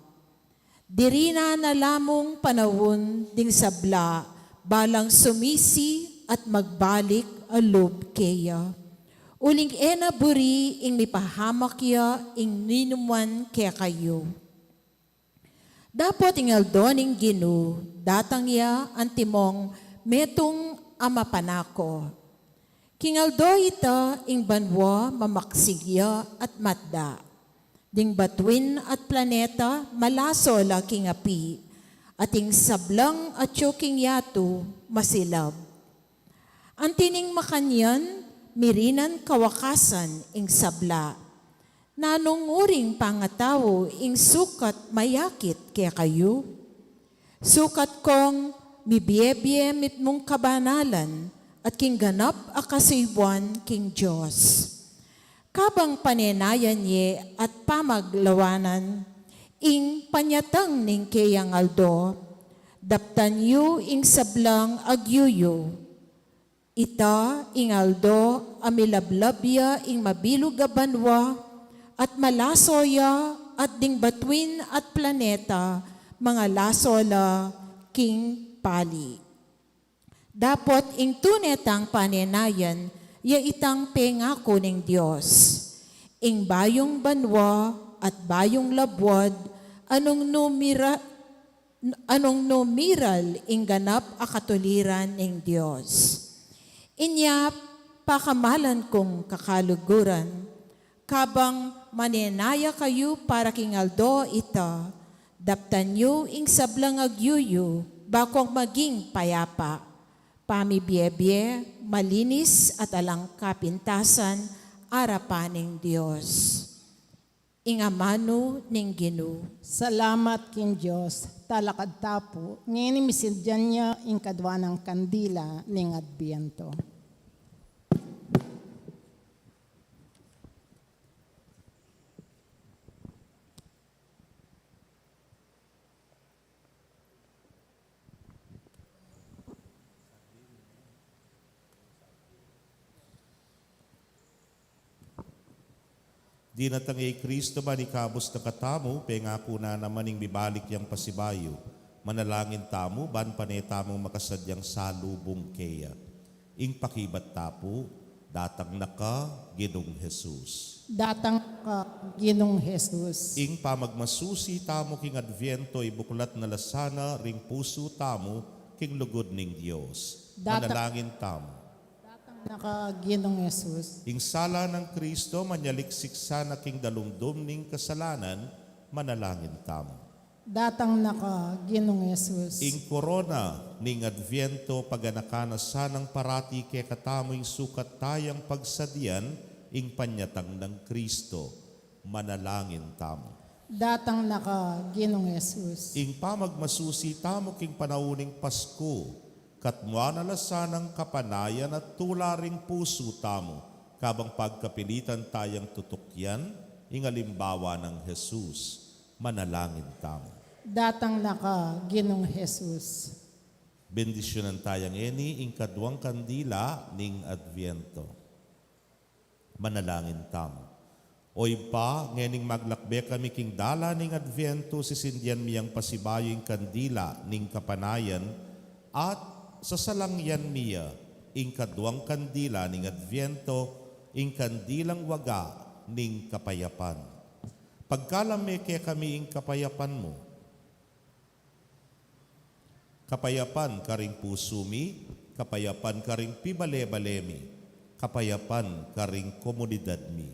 Diri na na la mung panaun ding sabla balang sumisi at magbalik a lub keya. Uling e na buri ing mipahamak ya ing ninuman kekayu. Dapot ing aldo ning Ginu datang ya antimong metung a mapanako. King aldo ita ing banua mamaksig ya at matda. Ding batuin at planeta malaso la king api, at ing sablang atyu king yatu masilab. Anti ning makanyan, mirinan kawakasan ing sabla. Nanung uring pangatau ing sukat mayakit kekayu? Sukat kong mibie-bie mitmung kabanalan at king ganap a kasuyuan king Dios. Kabang panenayan ye at pamaglawanan ing panyatang ning keyang aldo, daptan yu ing sablang agyu yu. Ita ing aldo a milablab ya ing mabilug a banua, at malaso ya, at ding batuin at planeta mangalaso la king pali. Dapot ing tune tang panenayan ya itang pengaku ning Dios. Ing bayung banua at bayung labuad a nung numira-, a nung numiral ing ganap a katuliran ning Dios. Inya pakamalan kung kakaluguran, kabang manenaya kayu para king aldo ita, daptan yu ing sablang agyu yu, bakong maging payapa. Pamibie-bie, malinis at alang kapintasan, arapan ning Dios. Ing amanu ning Ginu. Salamat king Dios, talakad ta pu, ngeni misindian ya ing kadua nang kandila ning Adviento. Dinatang ya i Kristo ban ikabus na katamu, pengaku na naman ing bibalik yang pasibayu. Manalangin tamu, ban pane tamung makasadyang salubung keya. Ing pakibat ta pu, datang na ka, Ginung Jesus. Datang na ka, Ginung Jesus. Ing pamagmasusi tamu king Adviento, ibuklat na la sana ring pusu tamu king lugud ning Dios. Datang Manalangin tamu. Datang na ka, Ginung Jesus. Ing sala nang Kristo, manyaliksik sana king dalumdum ning kasalanan, manalangin tamu. Datang na ka, Ginung Jesus. Ing korona ning Adviento, paganakan na sanang parati kekatamu ing sukat tayang pagsadian ing panyatang nang Kristo. Manalangin tamu. Datang na ka, Ginung Jesus. Ing pamagmasusi tamu king panaun ning Pasku, katmuan na la sanang kapanayan at tula ring pusu tamu, kabang pagkapilitan tayang tutukyan ing alimbawa nang Jesus. Manalangin tamu. Datang na ka, Ginung Jesus. Bendisyunan taya ngeni ing kaduang kandila ning Adviento. Manalangin tamu. O Ibpa, ngening maglakbe kami king dalan ning Adviento, sisindian mi yang pasibayu ing kandila ning kapanayan, at sasalangyan mi ya ing kaduang kandila ning Adviento, ing kandilang waga ning kapayapan. Pagkalub me kekami ing kapayapan mu. Kapayapan karing pusu mi, kapayapan karing pibale-bale mi, kapayapan karing komunidad mi,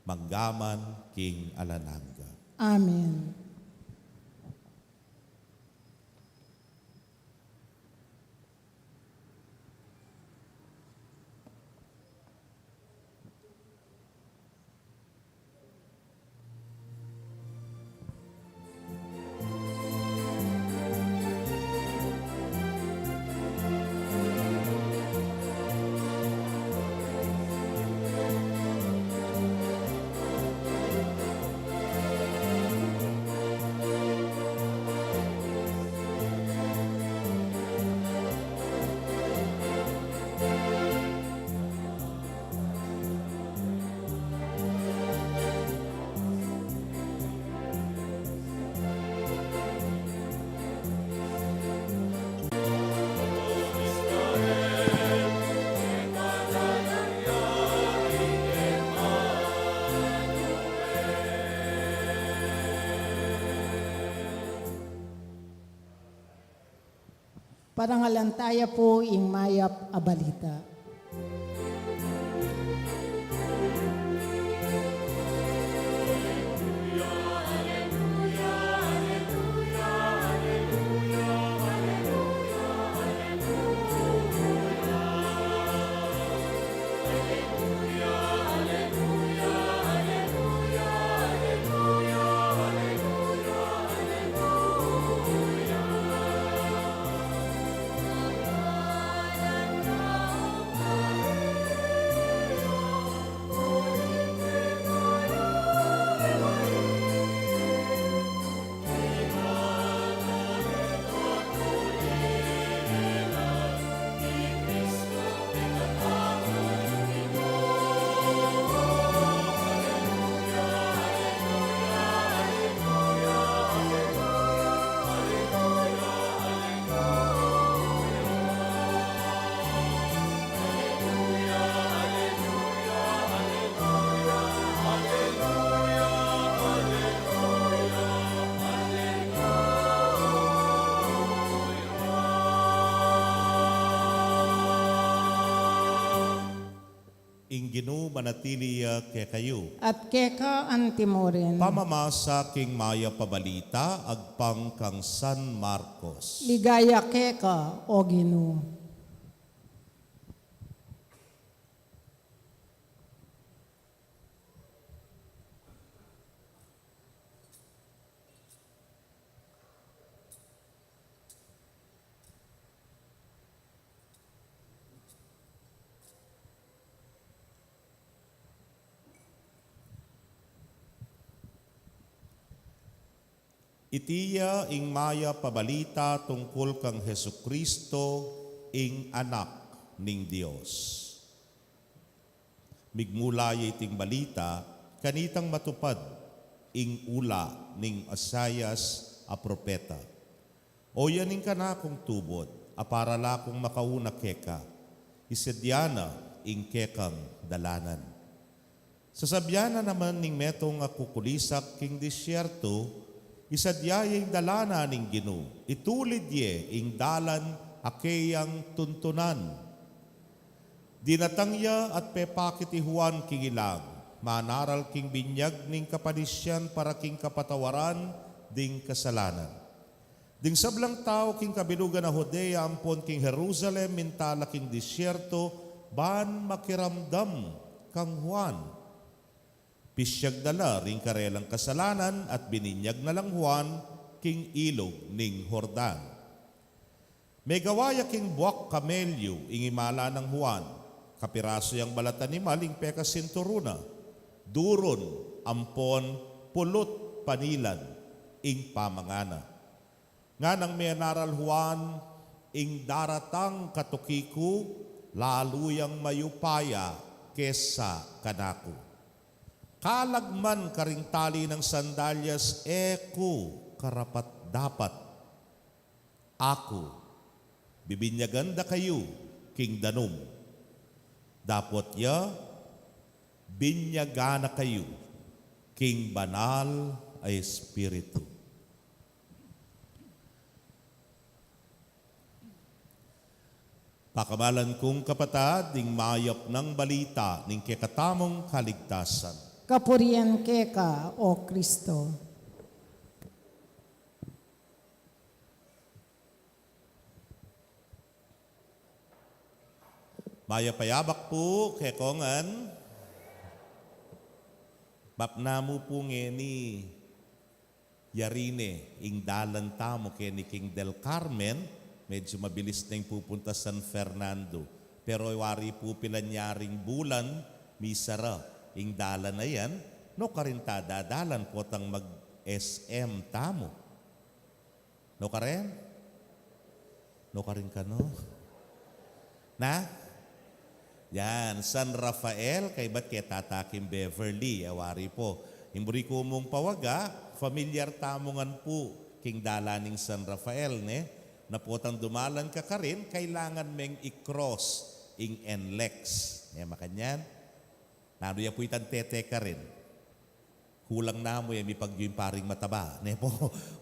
manggaman king alang angga. Amen. Parangalan taya pu ing mayap a balita. Ing Ginu manatili ya kekayu. At keka antimurin. Pamamasa king mayap a balita agpang kang San Marcos. Ligaya keka, O Ginu. Iti ya ing mayap a balita tungkul kang Jesucristo, ing Anak ning Dios. Migmula ya iting balita, kanitang matupad ing ula ning Isaias a propeta. O yan ing kanakung tubud, a para la kung makauna keka, isadya na ing kekang dalanan. Sasabyan na naman ning metung a kukulisak king disyerto, isadya ye ing dalanan ning Ginu, itulid ye ing dalan a keyang tuntunan. Dinatang ya at pepakit i Juan king ilang, manaral king binyag ning kapanisian para king kapatawaran ding kasalanan. Ding sablang tau king kabilugan a Judea ampon king Jerusalem, minta la king disyerto, ban makiramdam kang Juan. Pisyag da la ring karelang kasalanan at bininyag na lang Juan king ilug ning Jordan. Megawa ya king buak kamelyu ing imala nang Juan, kapirasu yang balat animal ing pekasinturun na, durun ampon pulut panilan ing pamangana. Nganang menaral Juan, ing daratang katuki ku, lalu yang mayupaya kesa kanaku. Kalag man karing tali nang sandalyas, e ku karapat-dapat. Aku, bibinyagan da kayu king danum. Dapot ya, binyagan na kayu king Banal a Espiritu. Pakamalan kung kapatad, ing mayap nang balita ning kekatamung kaligtasan. Kapurian keka, O Kristo. Mayap a yabak pu kekongan. Map namu pu ngeni, yari ne ing dalan tamu keni king Del Carmen, medyo mabilis neng pupunta San Fernando. Pero wari pu pilan yaring bulan, misara ing dalan a yan, nukarin ta dadalan potang mag-S M tamu. Nukarin? Nukarin kanu? Na? Yan, San Rafael, kaybat ke tata king Beverly, e wari pu. Ing buri ku mung pawaga, familiar tamu ngan pu king dalan ning San Rafael, ne? Na potang dumalan ka karin, kailangan meng i-cross ing NLEX. E, makanyan? Nanu ya pu itang tete karin? Kulang namu ya mipagyu ing paring mataba, ne pu?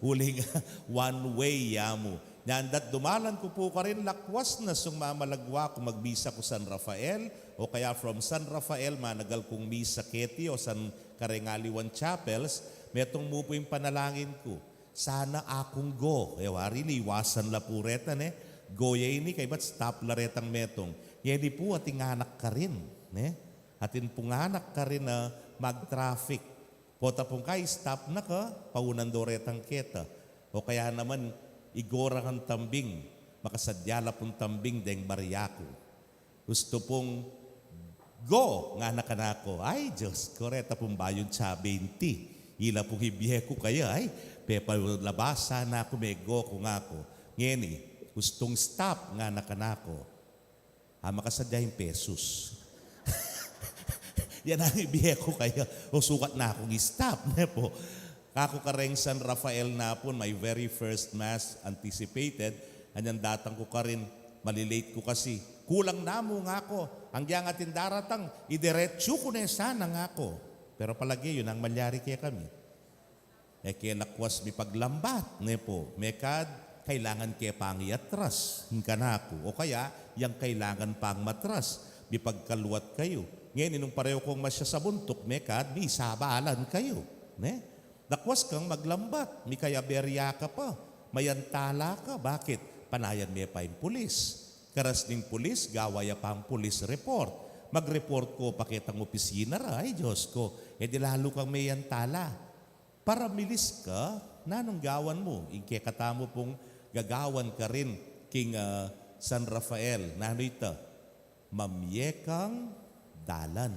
Uling one way ya mu. Nyan dat dumalan ku pu karin, lakwas na sung mamalagwa ku magmisa ku San Rafael, o kaya from San Rafael, managal kung misa keti o san kareng aliwan chapels, metung mu pu ing panalangin ku. Sana akung go, e wari liwasan la pu reta, ne? Go ya ini, kaybat stop la retang metung. Ngeni pu atin anak karin, ne? Atin pung anak karin a mag-traffic. Pota pung ka-stop na ka, paunan do retang keta. O kaya naman, igora kang tambing, makasadya la pung tambing deng barya ku. Ustu pung, "Go!" ngana kanaku. Ay, Dios ku, reta pung bayud tsa benti. Ila pung ibie ku kaya, ay, pepalabasa na ku, me-go ku ngaku. Ngeni, ustung stop ngana kanaku. A, makasadya ing pesus. Yan ang ibie ku kaya. O, sukat na kung stop, ne pu? Kaku kareng San Rafael na pun, my very first mass anticipated, anyan datang ku karin, mali-late ku kasi. Kulang namu ngaku, anggyang atin daratang, idiretsu ku ne sana ngaku. Pero palage yu nang malyari kekami. E ke lakwas mipaglambat, ne pu? Mekad, kailangan ke pang iatras ing kanaku. O kaya, yang kailangan pang matras, mipagkaluat kayu. Ngeni nung pareho kung masya sa buntuk, mekad, misabalan kayu, ne? Lakwas kang maglambat, mikayaberya ka pa, mayantala ka. Bakit? Panayan me pa ing pulis. Karas ning pulis, gawa ya pang police report. Mag-report ko pa ketang opisina ra, ay Dios ku, e di lalu kang meyantala. Paramilis ka, nanung gawan mu? Ing kekatamu pung gagawan karin king, ah, San Rafael, nanu ita? Mamye kang dalan.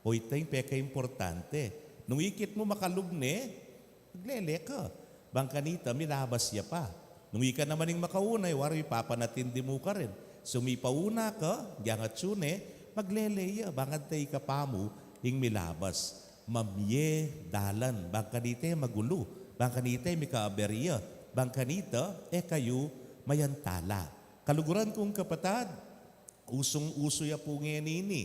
O, ita ing pekaimportante. Nung ikit mu makalub ne, maglele ka. Bang kanita, milabas ya pa. Nung ika naman ing makauna, e wari, papanatindi mu karin. Sumipauna ka, gyang atsu ne, maglele ya, bang kanita ika pa mu ing milabas. Mamye dalan, bang kanita e magulu, bang kanita e mikaaberya, bang kanita e kayu mayantala. Kaluguran kung kapatad, usung-usu ya pu ngeni ini.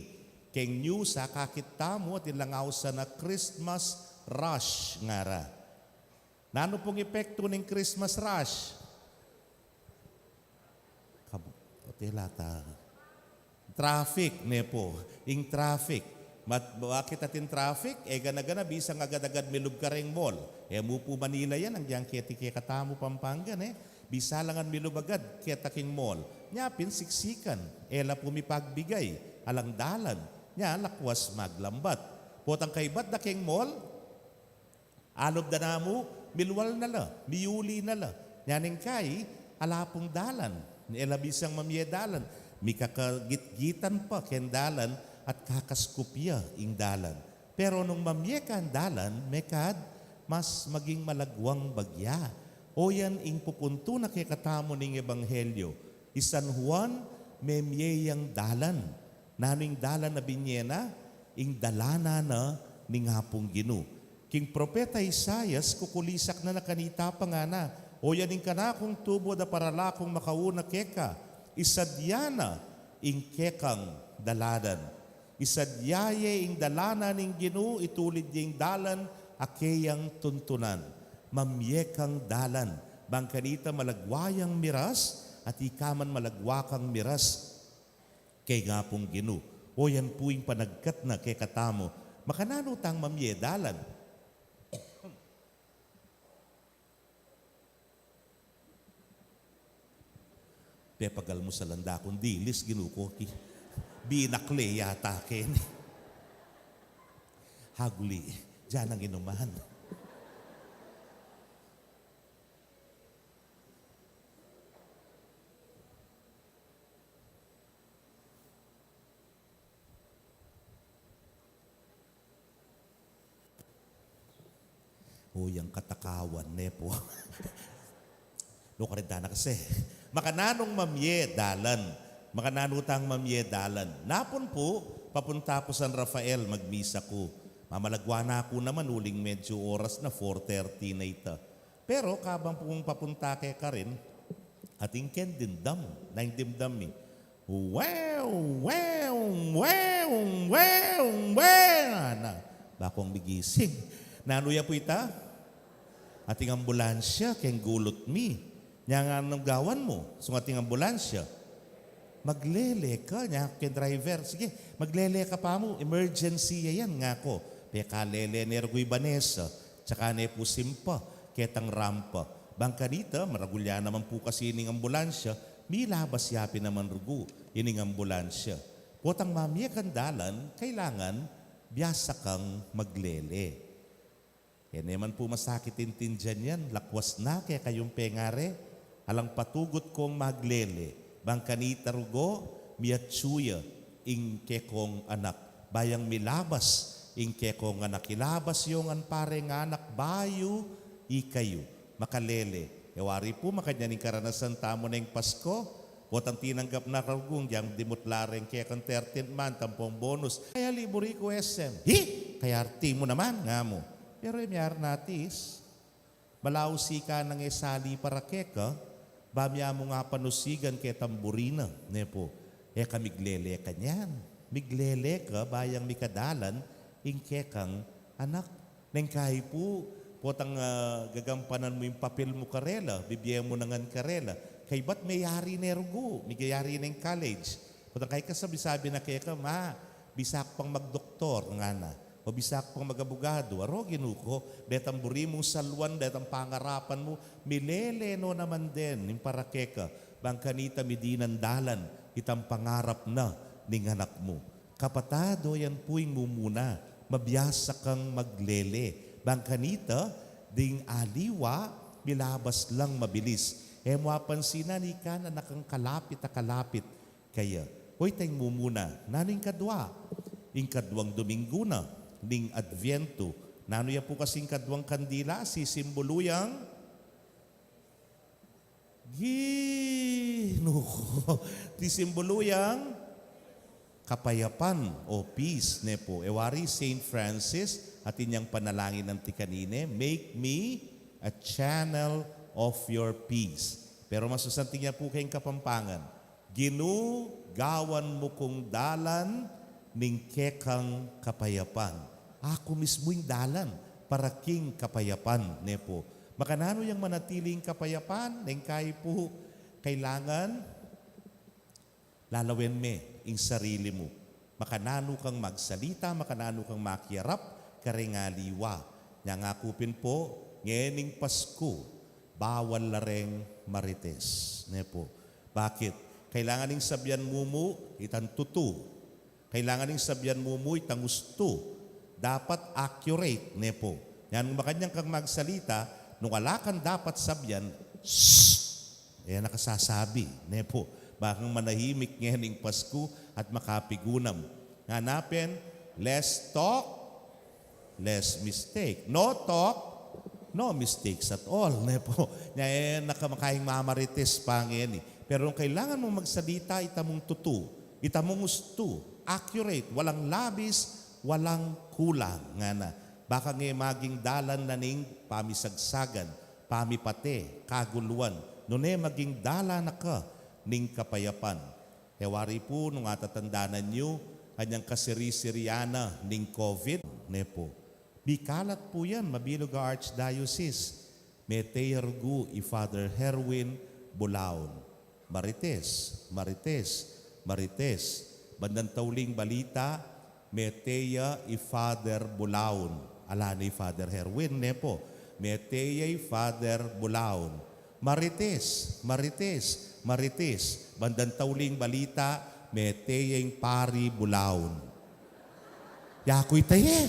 Keng news, akakit tamu, atin lang ausan a Christmas rush ngara. Nanu pung epektu ning Christmas rush? Kab-, o, tela ta. Traffic, ne pu. Ing traffic. Mat-, bakit atin traffic? E gana-gana, bisang agad-agad milub kareng mall. E mu pu Manila yan, agyang keti kekatamu Pampanga, ne? Bisa la ngan milub agad keta king mall. Nya pin siksikan, e la pu mipagbigay, alang dalan. Nya lakwas maglambat. Potang kaybat da keng mall, alub da namu, milwal na la, miyuli na la. Nya neng kai, ala pung dalan. E la bisang mamye dalan. Mikakagitgitan pa keng dalan at kakaskup ya ing dalan. Pero nung mamye kang dalan, mekad mas maging malagwang bagya. O yan ing pupuntu na kekatamu ning ebanghelyo. I San Juan, memye yang dalan. Nanu ing dalan a binye na? Ing dalanan na ning Apung Ginu. King propeta Isaias, kukulisak na na kanita pa ngana, o yan ing kanakung tubu da paralakung makauna keka, isadya na ing kekang dalanan. Isadya ye ing dalanan ning Ginu, itulid ye ing dalan a keyang tuntunan. Mamye kang dalan, bang kanita malagwa yang miras, at ika man malagwa kang miras keng Apung Ginu. O yan pu ing panagkat na kekatamu. Makananu tang mamye dalan? Pepagalmusalan da kung dilis, Ginu ku, ki-, binakle yata keni. Haguli, dyan ang inuman. O, yang katakawan, ne pu. Nukarin tana kasi. Makananung mamye dalan. Makananu tang mamye dalan. Napun pu, papunta ku San Rafael, magmisa ku. Mamalagwa na ku naman, uling medyo oras na, four thirty na ita. Pero kabang pung papunta ke karin, atin keng dimdam, na ing dimdam mi. Wow, wow, wow, wow, wow. Na, bakung migising. Nanu ya pu ita? Ating ambulansya keng gulut mi. Nya nganung gawan mu sung ating ambulansya? Maglele ka, nya keng driver. Sige, maglele ka pa mu. Emergency ya yan, ngaku. Pekalele ne rugu i Vanessa. Tsaka ne pu simpa ketang rampa. Bang kanita, maragul ya naman pu kasi ining ambulansya, milabas ya pin naman rugu ining ambulansya. Potang mamye kang dalan, kailangan biasa kang maglele. E ne man pu masakit intindian yan, lakwas na kekayung pengari, alang patugut kung maglele, bang kanita rugu, miatsu ya ing kekong anak. Ba yang milabas ing kekong anak, ilabas yu ngan pare nga anak, bayu ikayu makalele. E wari pu, makanyan ing karanasan tamu neng Pasko, potang tinanggap na rugu, yang dimutla reng kekang thirteenth month ampong bonus. Kaya liburi ku S M. Hi! Kaya arti mu naman, nga mu. Pero e miyari na atis. Malausi ka nang e sali para keka, ba mya mu nga panusigan ketang buri na, ne pu. E ka miglele kanyan. Miglele ka, ba yang mikadalan ing kekang anak. Neng kai pu, potang, ah, gagampanan mu ing papil mu karela, bibie mu na ngan karela. Kaybat meyari ne rugu, meyari neng college. Potang kai ka sabi-sabi na keka, "Ma, bisa ku pang magdoktor," ngana. O bisa ku pang mag-abogado, aro Ginu ku, detang buri mung saluan, detang pangarapan mu, milele no naman den ing para keka, bang kanita midinan dalan itang pangarap na ning anak mu. Kapatad, o yan pu ing mumuna, mabiasa kang maglele. Bang kanita, ding aliwa, milabas lang mabilis. E mu apansinan, ika na nakang kalapit a kalapit kaya. O, ita ing mumuna. Nanu ing kadwa? Ing kadwang Dominggu na ning Adviento. Nanu ya pu kasing kadwang kandila, sisimbulu yang Ginu ku. Ti simbulu yang kapayapan o peace, ne po. E wari Saint Francis, atin yang panalangin anti kanine, "Make me a channel of your peace." Pero mas masanting ya pu keng Kapampangan, "Ginu, gawan mu kung dalan ning kekang kapayapan." Aku mismu ing dalan para king kapayapan, ne po. Makananu yang manatili ing kapayapan? Neng kai pu, kailangan lalawen me ing sarili mu. Makananu kang magsalita, makananu kang makiarap kareng aliwa. Nya ngaku pin po, ngening Pasku, bawal la reng marites, ne po. Bakit? Kailangan ing sabian mu mu itang tutu. Kailangan ing sabian mu mu itang ustu. Dapat accurate, ne po. Nya nung makanyan kang magsalita, nung ala kang dapat sabian, shh! E na ka sasabi, ne po. Bakang manahimik ngening Pasku at makapigunam. Ngana pin, less talk, less mistake. No talk, no mistakes at all, ne po. Nya e na ka makaing mamarites pa ngeni. Pero nung kailangan mung magsalita, ita mung tutu, ita mung ustu, accurate, walang labis, walang kulang, ngana. Bakang e maging dalan na ning pamisagsagan, pamipate, kaguluan, nune maging dalan na ka ning kapayapan. E wari pu, nung atatandanan yu, kanyang kasiri-sirian na ning COVID, ne po. Mikalat pu yan, mabilug a archdiocese. Mete ya rugu i Father Herwin Bulaon. Marites, marites, marites. Bandang tauling balita, mete ya i Father Bulaon. Ala ne i Father Herwin, ne po. Mete ya i Father Bulaon. Marites, marites, marites. Bandang tauling balita, mete ya ing Pari Bulaon. Yaku ita ye.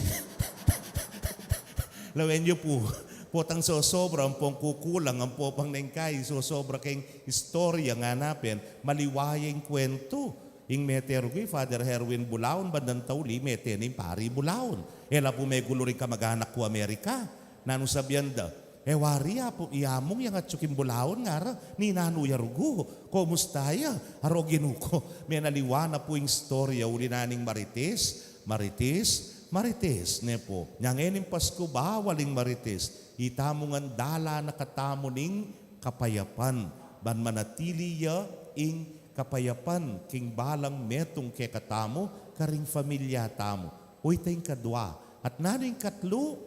Lawen yu pu, potang sosobra, ampong kukulang, ampo pang neng kai, sosobra keng istorya, ngana pin, maliwa ya ing kwentu. Ing mete rugu i Father Herwin Bulaon, bandang tauli, mete ne ing Pari Bulaon. E la pu megulu ring kamag-anak ku Amerika. Nanung sabian da, e wari ya pu, i amung yang atyu king Bulaon, ngara, ninanu ya rugu, komusta ya? Aro, Ginu ku, menaliwa na pu ing istorya, uli na ning marites, marites, marites, ne po. Nya ngening Pasku, bawal ing marites. Ita mu ngan dalan na katamu ning kapayapan, ban manatili ya ing kapayapan king balang metung kekatamu, karing familia tamu. O ita ing kadwa. At nanu ing katlu?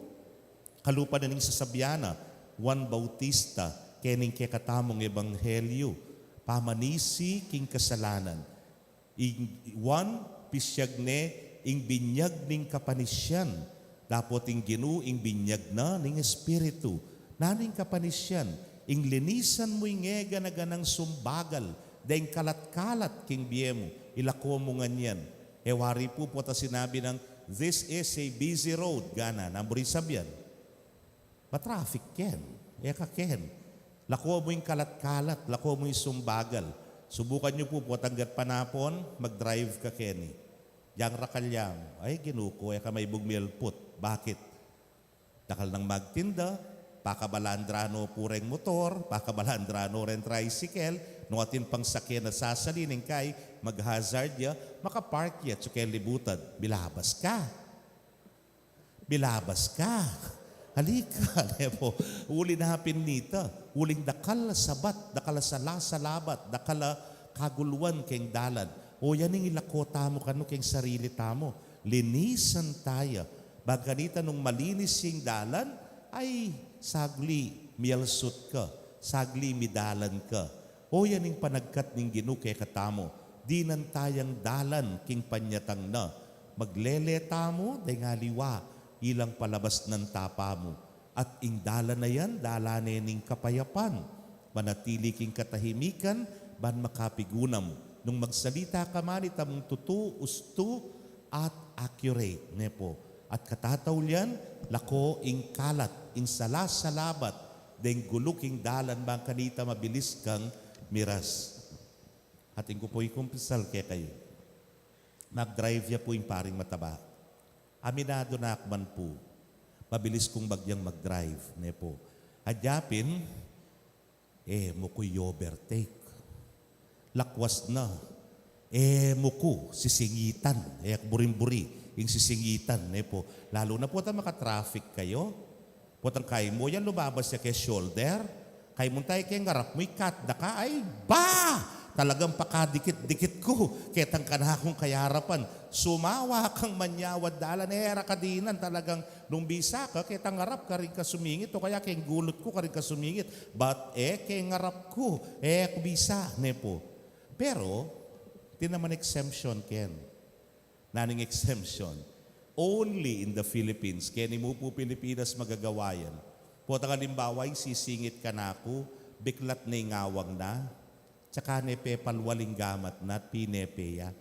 Kalupa na ning sasabian na Juan Bautista kening kekatamung ebanghelyu, pamanisi king kasalanan. Ing Juan, pisyag ne ing binyag ning kapanisian, dapot ing Ginu ing binyag na ning Espiritu. Nanu ing kapanisian? Ing linisan mu ing egana-ganang sumbagal, deng kalat-kalat king bie mu, ilako mu ngan yan. E wari pu, pota sinabi nang, "This is a busy road," ngana, nanu mu ring sabian? Matraffic ken, e ka ken. Lako mu ing kalat-kalat, lako mu ing sumbagal. Subukan yu pu, potang gatpanapon, mag-drive ka keni. Yang rakal ya mu, ay Ginu ku, e ka maibug milput. Bakit? Dakal nang magtinda, pakabalandra no pu reng motor, pakabalandra no reng tricycle, no atin pang sakyan a sasali, neng kai, mag-hazard ya, makapark ya, atyu keng libutan, bilabas ka. Bilabas ka. Halika, ne po. Uli na pin nita, uling dakal a sabat, dakal a sala-salabat, dakal a kaguluan keng dalan. O yan ing ilako tamu kanu keng sarili tamu. Linisan taya. Bang kanita nung malinis ing dalan, ay, sagli mialsut ka, sagli midalan ka. O yan ing panagkat ning Ginu kekatamu, dinan tayang dalan king panyatang na, maglele tamu deng aliwa, ilang palabas nang tapa mu. At ing dalan a yan, dalan ne ning kapayapan, manatili king katahimikan, ban makapigunam, nung magsalita ka man, ita mung tutu, ustu, at accurate, ne po. At katataulian, lako ing kalat, ing sala-salabat, deng gulu king dalan bang kanita mabilis kang miras. Atin ku pu ikumpisal kekayu. Mag-drive ya pu ing paring mataba. Aminadu na ku man pu, mabilis kung bagyang mag-drive, ne po. Adya pin, E mu ku i-overtake. Lakwas na. E mu ku sisingitan. E ku buring-buri ing sisingitan, ne pu. Lalu na potang maka-traffic kayu. Potang kaymu yan, lumabas ya keng shoulder. Kaymu, tae keng arap mu, i-cut da ka, ay ba! Talagang pakadikit-dikit ku ketang kanakung kayarapan. Sumawa kang manyawad dalan, e ra ka dinan, talagang nung bisa ka, ketang arap karin ka sumingit, o kaya keng gulut ku karin ka sumingit. But e keng arap ku, e ku bisa, ne pu. Pero atin naman exemption, ken. Nanung exemption? Only in the Philippines. Keni mu pu Pilipinas magagawa yan. Potang alimbawa, ing sisingit kanaku, biklat ne ing awang na, tsaka ne pepalwal ing gamat na at pinepe ya.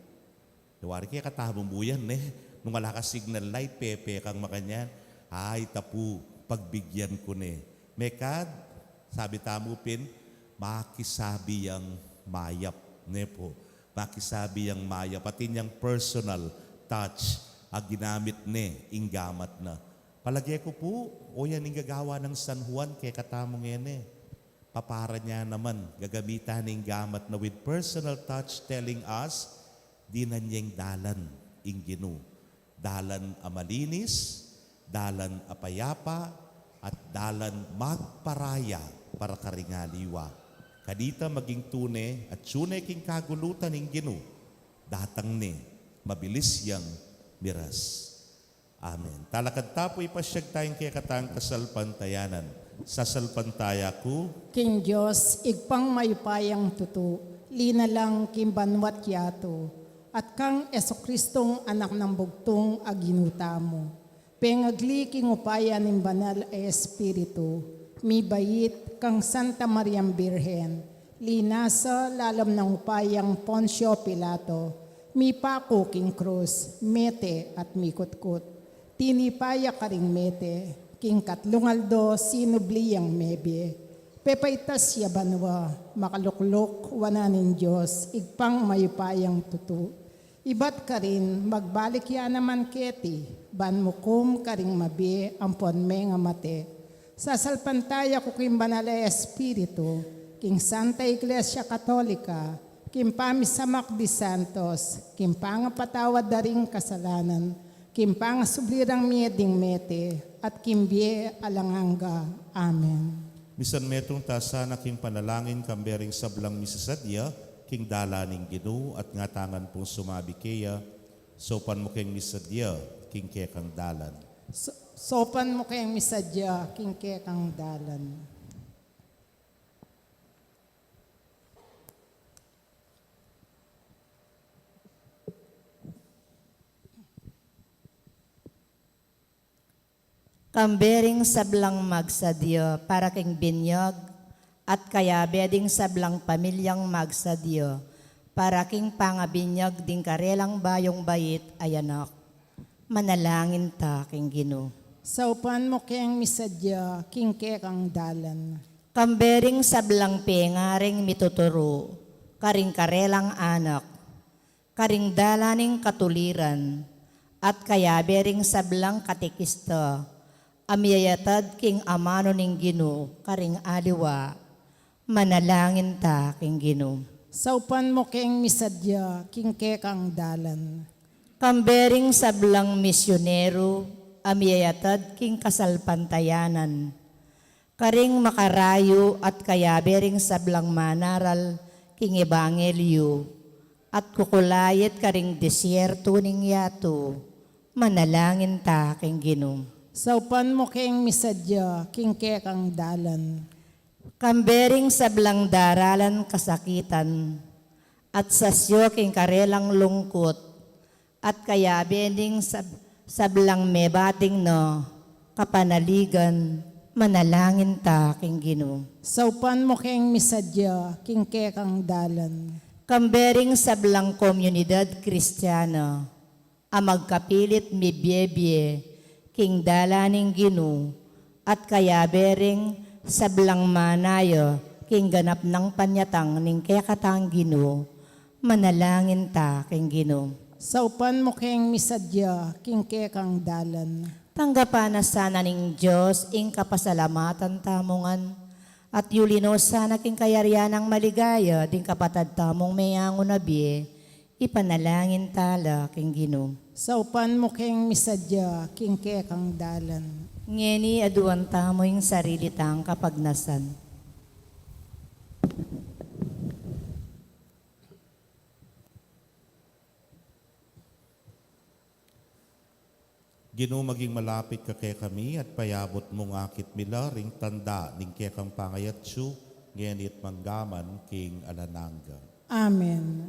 Wari kekatamu mu yan, ne? Nung ala kang signal light, pepe kang makanyan. Ay, ita pu, pagbigyan ku ne. Mekad, sabi tamu pin, makisabi yang mayap, ne pu. Makisabi yang mayap. Atin yang personal touch a ginamit ne ing gamat na. Palage ku pu, o yan ing gagawa nang San Juan kekatamu ngeni. Paparan ya naman, gagamitan ne ing gamat na with personal touch, telling us, dinan yeng dalan ing Ginu. Dalan a malinis, dalan a payapa, at dalan magparaya para karing aliwa. Kanita maging tune at tune king kagulutan ing Ginu, datang ne, mabilis yang miras. Amen. Talakad ta pu, ipasyag taya ing kekatang kasalpantayanan. Sasalpantaya ku king Dios, Ibpang mayupayang tutu, linalang king banua't yatu, at kang Jesucristong Anak nang Bugtung a Ginu tamu. Pengagli king upaya ning Banal a Espiritu, mibait kang Santa Mariang Birhen, linasa lalam nang upayang Poncio Pilato, mipaku king krus, mete at mikutkut. Tinipa ya karing mete, king katlung aldo sinubli yang mebie. Pepaitas ya banua, makalukluk wanan ning Dios, Ibpang mayupayang tutu. Ibat karin, magbalik ya naman keti, ban mukum karing mabie ampon mengamate. Sasalpantaya ku king Banal a Espiritu, king Santa Iglesia Katolika, king pamisamak di santos, king pangapatawad da ring kasalanan, king pangasubli rang mie ding mete, at king bie alang angga. Amen. Misan metung ta sana king panalangin kambe ring sablang misasadya king dalan ning Ginu, at ngatangan pung sumabi keya, saupan mu keng misadya king kekang dalan. Sa-, saupan mu keng misadya king kekang dalan. Kambe ring sablang magsadya para king binyag, at kayabe ding sablang pamilyang magsadya para king pangabinyag ding karelang bayung bait a anak. Manalangin ta king Ginu. Saupan mu keng misadya king kekang dalan. Kambe ring sablang pengaring mituturu karing karelang anak, karing dalan ning katuliran, at kayabe ring sablang katekista a miyayatad king amanu ning Ginu karing aliwa. Manalangin ta king Ginu. Saupan mu keng misadya king kekang dalan. Kambe ring sablang misyonero a miyayatad king kasalpantayanan, karing makarayu at kayabe ring sablang manaral king ebanghelyu, at kukulait karing disyertu ning yatu. Manalangin ta king Ginu. Saupan mu keng misadya king kekang dalan. Kambe ring sablang daralan kasakitan, at sasyu king karelang lungkut, at kayabe ning sab-, sablang mebating na kapanaligan, manalangin ta king Ginu. Saupan mu keng misadya king kekang dalan. Kambe ring sablang komunidad Kristiana a magkapilit mibie-bie king dalan ning Ginu, at kayabe ring sablang manaya king ganap nang panyatang ning kekatang Ginu, manalangin ta king Ginu. Saupan mu keng misadya king kekang dalan. Tanggapan na sana ning Dios ing kapasalamatan tamu ngan, At yuli no sana king kayarian nang maligaya ding kapatad tamung meyangu na bie, ipanalangin tala king Ginu. Saupan mu keng misadya king kekang dalan. Ngeni aduan tamu ing sarili tang kapagnasan. Ginu, maging malapit ka kekami at payabut mung akit mi la ring tanda ning kekang pangayatsu, ngeni at manggaman king alang angga. Amen.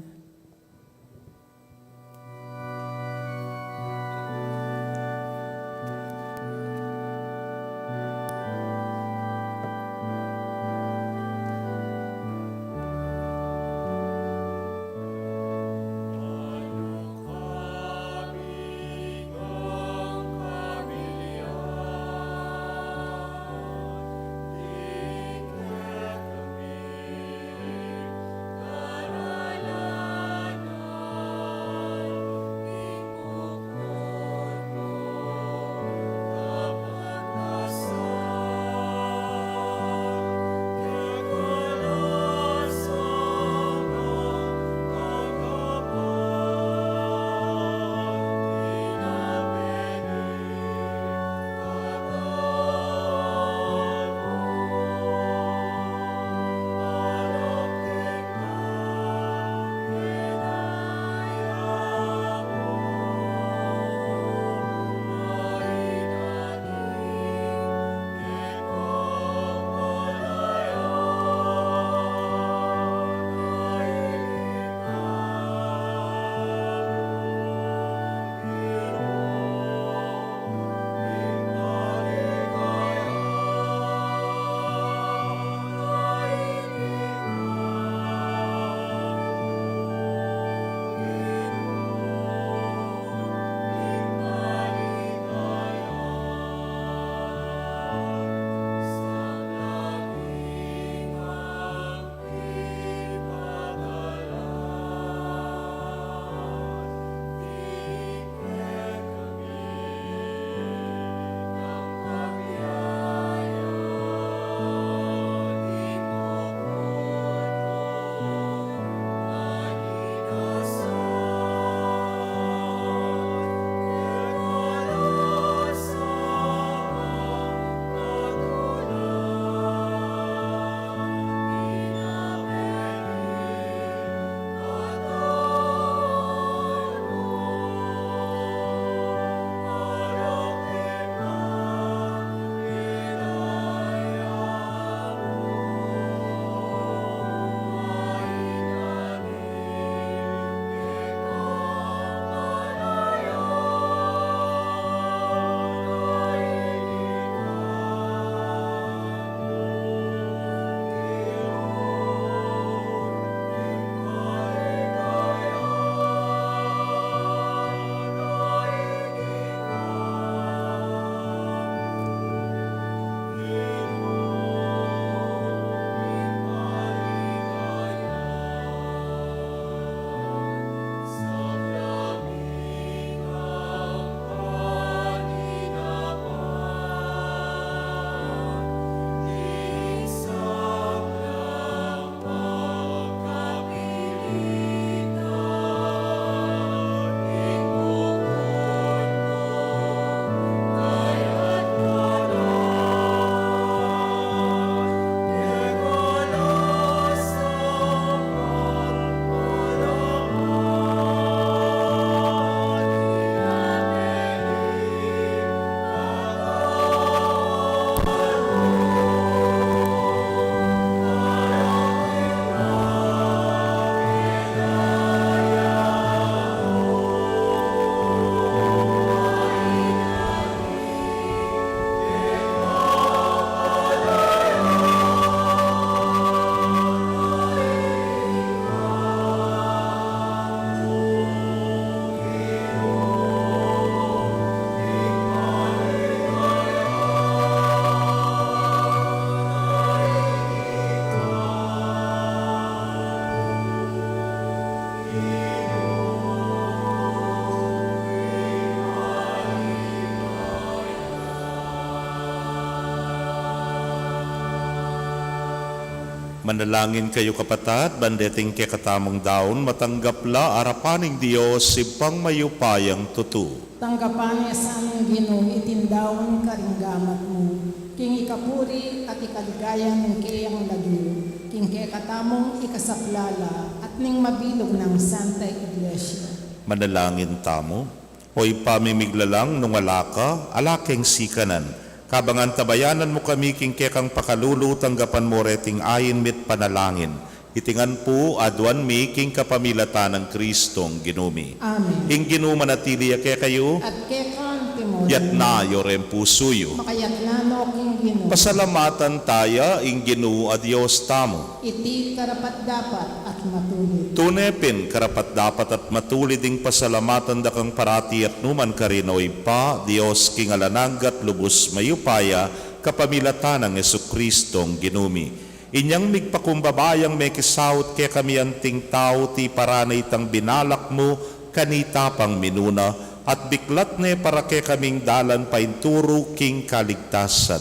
Manalangin kayu, kapatad, ban deting kekatamung daun matanggap la arapan ning Dios, Ibpang mayupayang tutu. Tanggapan na sa ning Ginu iting daun karing gamat mu, king ikapuri at ikaligaya ning keyang lagyu, king kekatamung ikasaplala at ning mabilug nang Santa Iglesia. Manalangin tamu. O Ibpa ming miglalang, nung ala ka, ala keng sikanan. Kabang antabayanan mu kami king kekang pakalulu, tanggapan mu reting ain mi't panalangin. Iti ngan pu aduan mi king kapamilatan nang Kristong Ginu mi. Amen. Ing Ginu manatili ya kekayu. At keka naman. Itas yu ring pusu yu. Makatas na no king Ginu. Pasalamatan taya ing Ginu a Dios tamu. Iti karapat-dapat at matulid. Tune pin karapat-dapat at matulid ing pasalamatan da kang parati at nukarin man, O Ibpa, Dios king alang angga at lubus mayupaya, kapamilatan nang Jesukristong Ginu mi. Inyang migpakumbaba yang mekisaut kekami anting tau, tiparan ne itang binalak mu kanita pang minuna, at biklat ne para kekaming dalan paintulu king kaligtasan.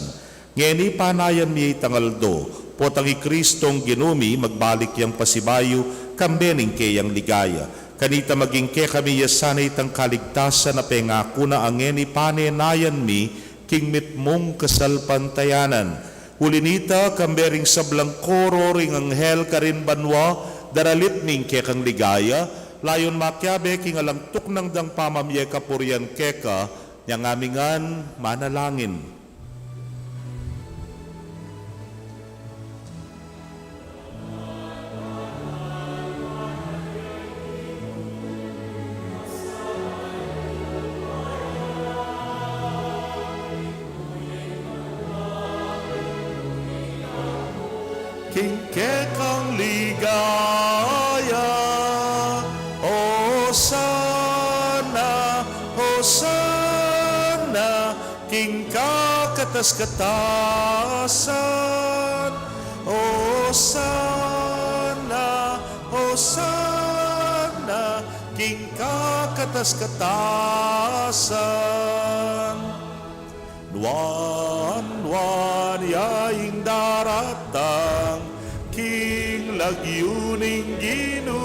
Ngeni panayan mi itang aldo, potang i Kristong Ginu mi magbalik yang pasibayu, kambe ning keyang ligaya. Kanita maging kekami ya sana itang kaligtasan a pengaku na, a ngeni panenayan mi king mitmung kasalpantayanan. Uli nita, kambe ring sablang koro ring anghel karin banua, daralit mi ing kekang ligaya, layun makiabe king alang tuknang dang pamamye kapurian keka, nyang ami ngan manalangin. King kekang ligaya, Osana, Osana, king kakatas-katasan. Osana, Osana, king kakatas-katasan. Nuan, nuan ya ing daratang king lagyu ning Ginu.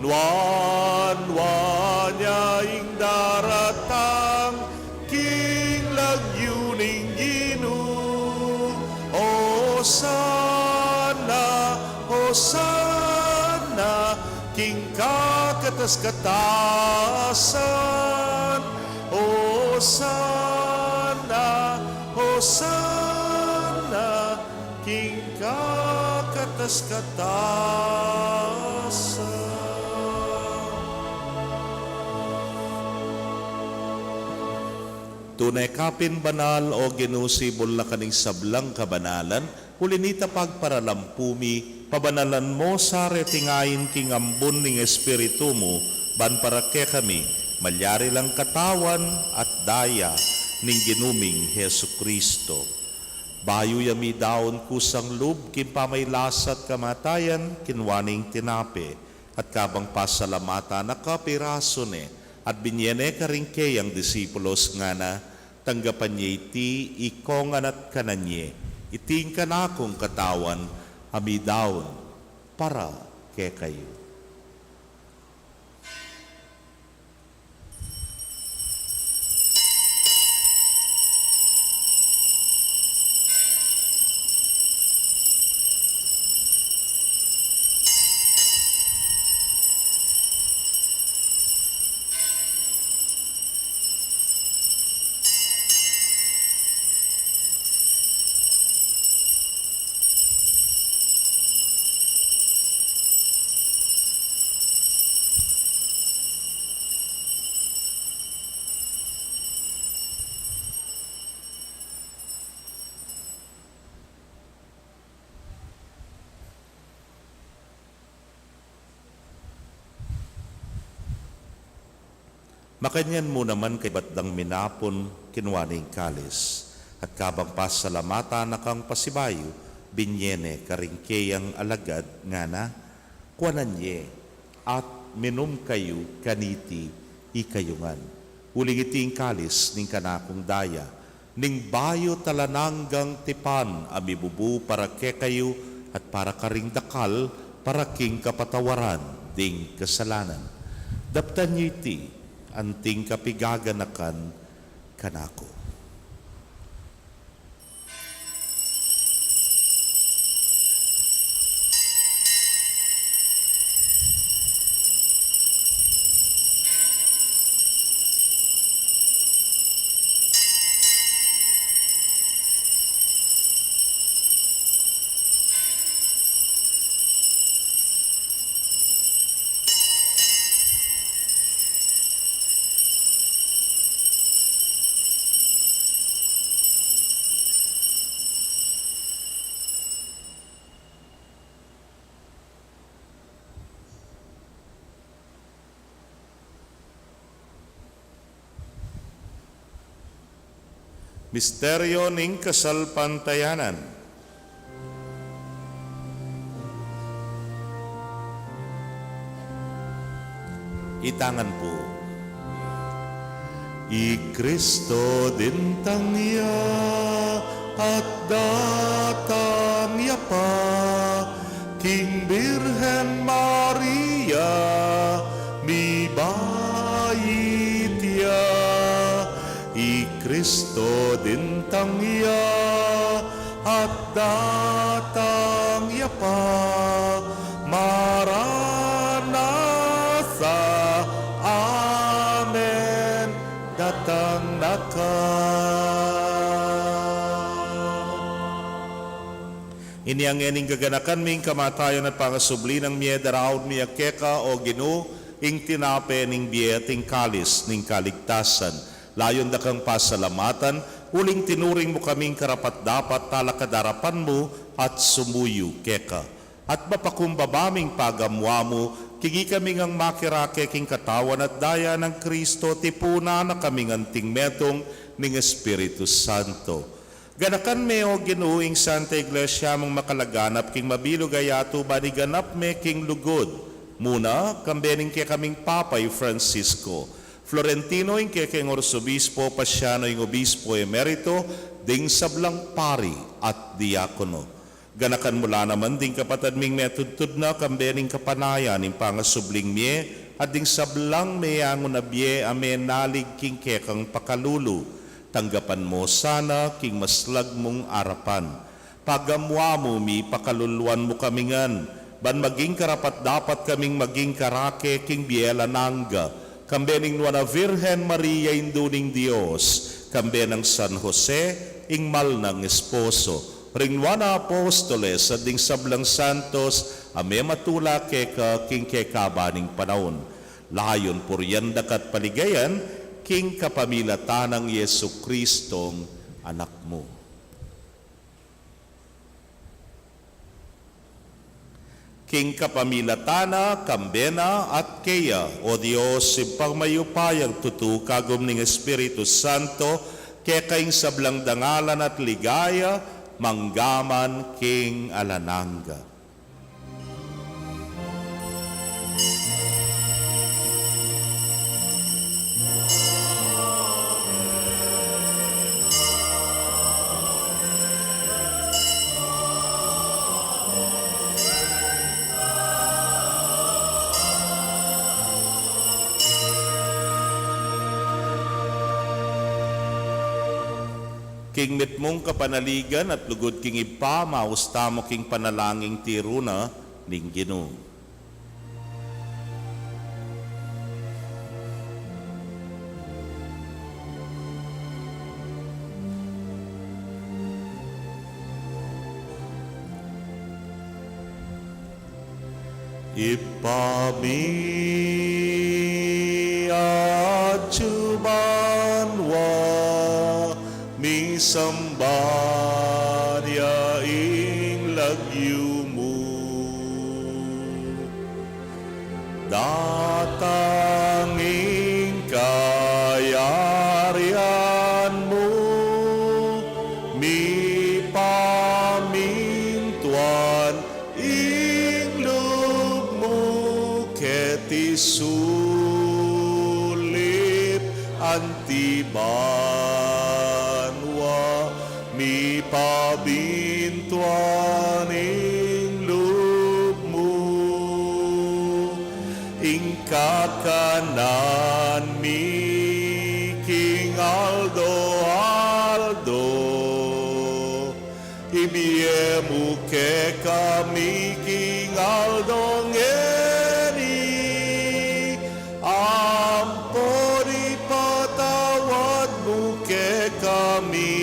Nuan, nuan ya ing daratang king lagyu ning Ginu. Osana, Osana, king kakatas-katasan. Osana, Osana, king kakatas-katasan. Tune ka pin banal, O Ginu, sibul na ka ning sablang kabanalan, uli nita pagparalampu mi, pabanalan mo sa reting ain king ambun ning Espiritu mu, ban para kekami malyari lang katawan at daya ning Ginu ming Jesucristo. Bayu ya midaun kusang lub king pamailas at kamatayan, kinua ne ing tinape, at kabang pasalamatan na ka, pirasu ne, at binye ne karing keyang disipulos, ngana: Tanggapan ye iti ikong ngan at kanan ye, iti ing kanakung katawan a midaun para kekayu. Makanyan mu naman kaybat dang minapun, kinua ne ing kalis, at kabang pasalamatan na kang pasibayu, binye ne karing keyang alagad, ngana: Kuanan ye, at minum kayu kaniti ikayu ngan. Uling iti ing kalis ning kanakung daya, ning bayu't alang anggang tipan a mibubu para kekayu at para karing dakal para king kapatawaran ding kasalanan. Daptan yu iti anting kapigaganakan kanaku. Misteryo ning kasalpantayanan. Itangan pu. I Kristo dintang ya at datang ya pa king Birhen Maria, mibait ya. I Kristo dintang ya at datang ya pa. Maranatha. Amen. Datang na ka. Inya ngening gaganakan mi ing kamatayan at pangasubli nang mie, daraun mi keka, O Ginu, ing tinape ning bie at ing kalis ning kaligtasan. Layun da kang pasalamatan, uling tinuring mu kaming karapat-dapat talakad king arapan mu at sumuyu keka. At mapakumbaba ming pagamuan mu, king ikami ngang makirake king katawan at daya nang Kristo, tipunan na kaming anting metung ning Espiritu Santo. Ganakan me, O Ginu, ing Santa Iglesia mung makalaganap king mabilug a yatu, ban iganap me king lugud. Muna, kambe ning kekaming Papa i Francisco, Florentino ing kekeng Arsobispo, Pasiano ing Obispo Emerito, ding sablang pari at diakono. Ganakan mu la naman ding kapatad ming metudtud na kambe ning kapanayan ning pangasubling mie, at ding sablang meangu na bie a menalig king kekang pakalulu. Tanggapan mu sana king maslag mung arapan. Pagamuan mu mi, pakaluluan mu kami ngan, ban maging karapat-dapat kaming maging karake king bie alang angga, kambe ning Nuan a Virgen Maria, Indu ning Dios, kambe nang San Jose, ing mal nang esposo, ring nuan a apostoles, at ding sablang santos a mematula keka king kekaban ning panaun. Layun purian da ka at paligayan king kapamilatan nang Jesucristong Anak mu. King kapamilatan na, kambe na, at keya, O Dios, Ibpang mayupayang tutu, kagum ning Espiritu Santo, keka ing sablang dangalan at ligaya, mangga man king alang angga. King mitmung kapanaligan at lugud king Ibpa, maus tamu king panalangin tiru na ning Ginu. Ibpa mi, atsu ka banua, misamban ya ing lagyu mu. Datang ing kayarian mu, mipamintuan ing lub mu keti sulip anti banua. Kanan mi king aldo-aldo, ibie mu kekami king aldo ngeni, ampon ipatawad mu kekami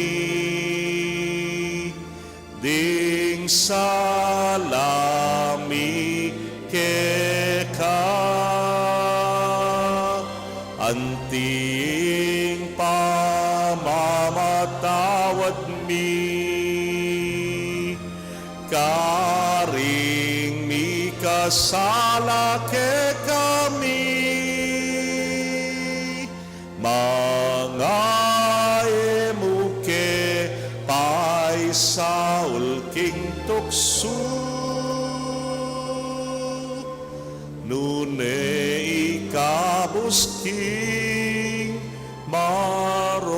ding sala mi keka, anti ing pamamatawad mi karing mikasala kekami. Manga e mu ke paisaul king tuksu, nune ikabus king marok.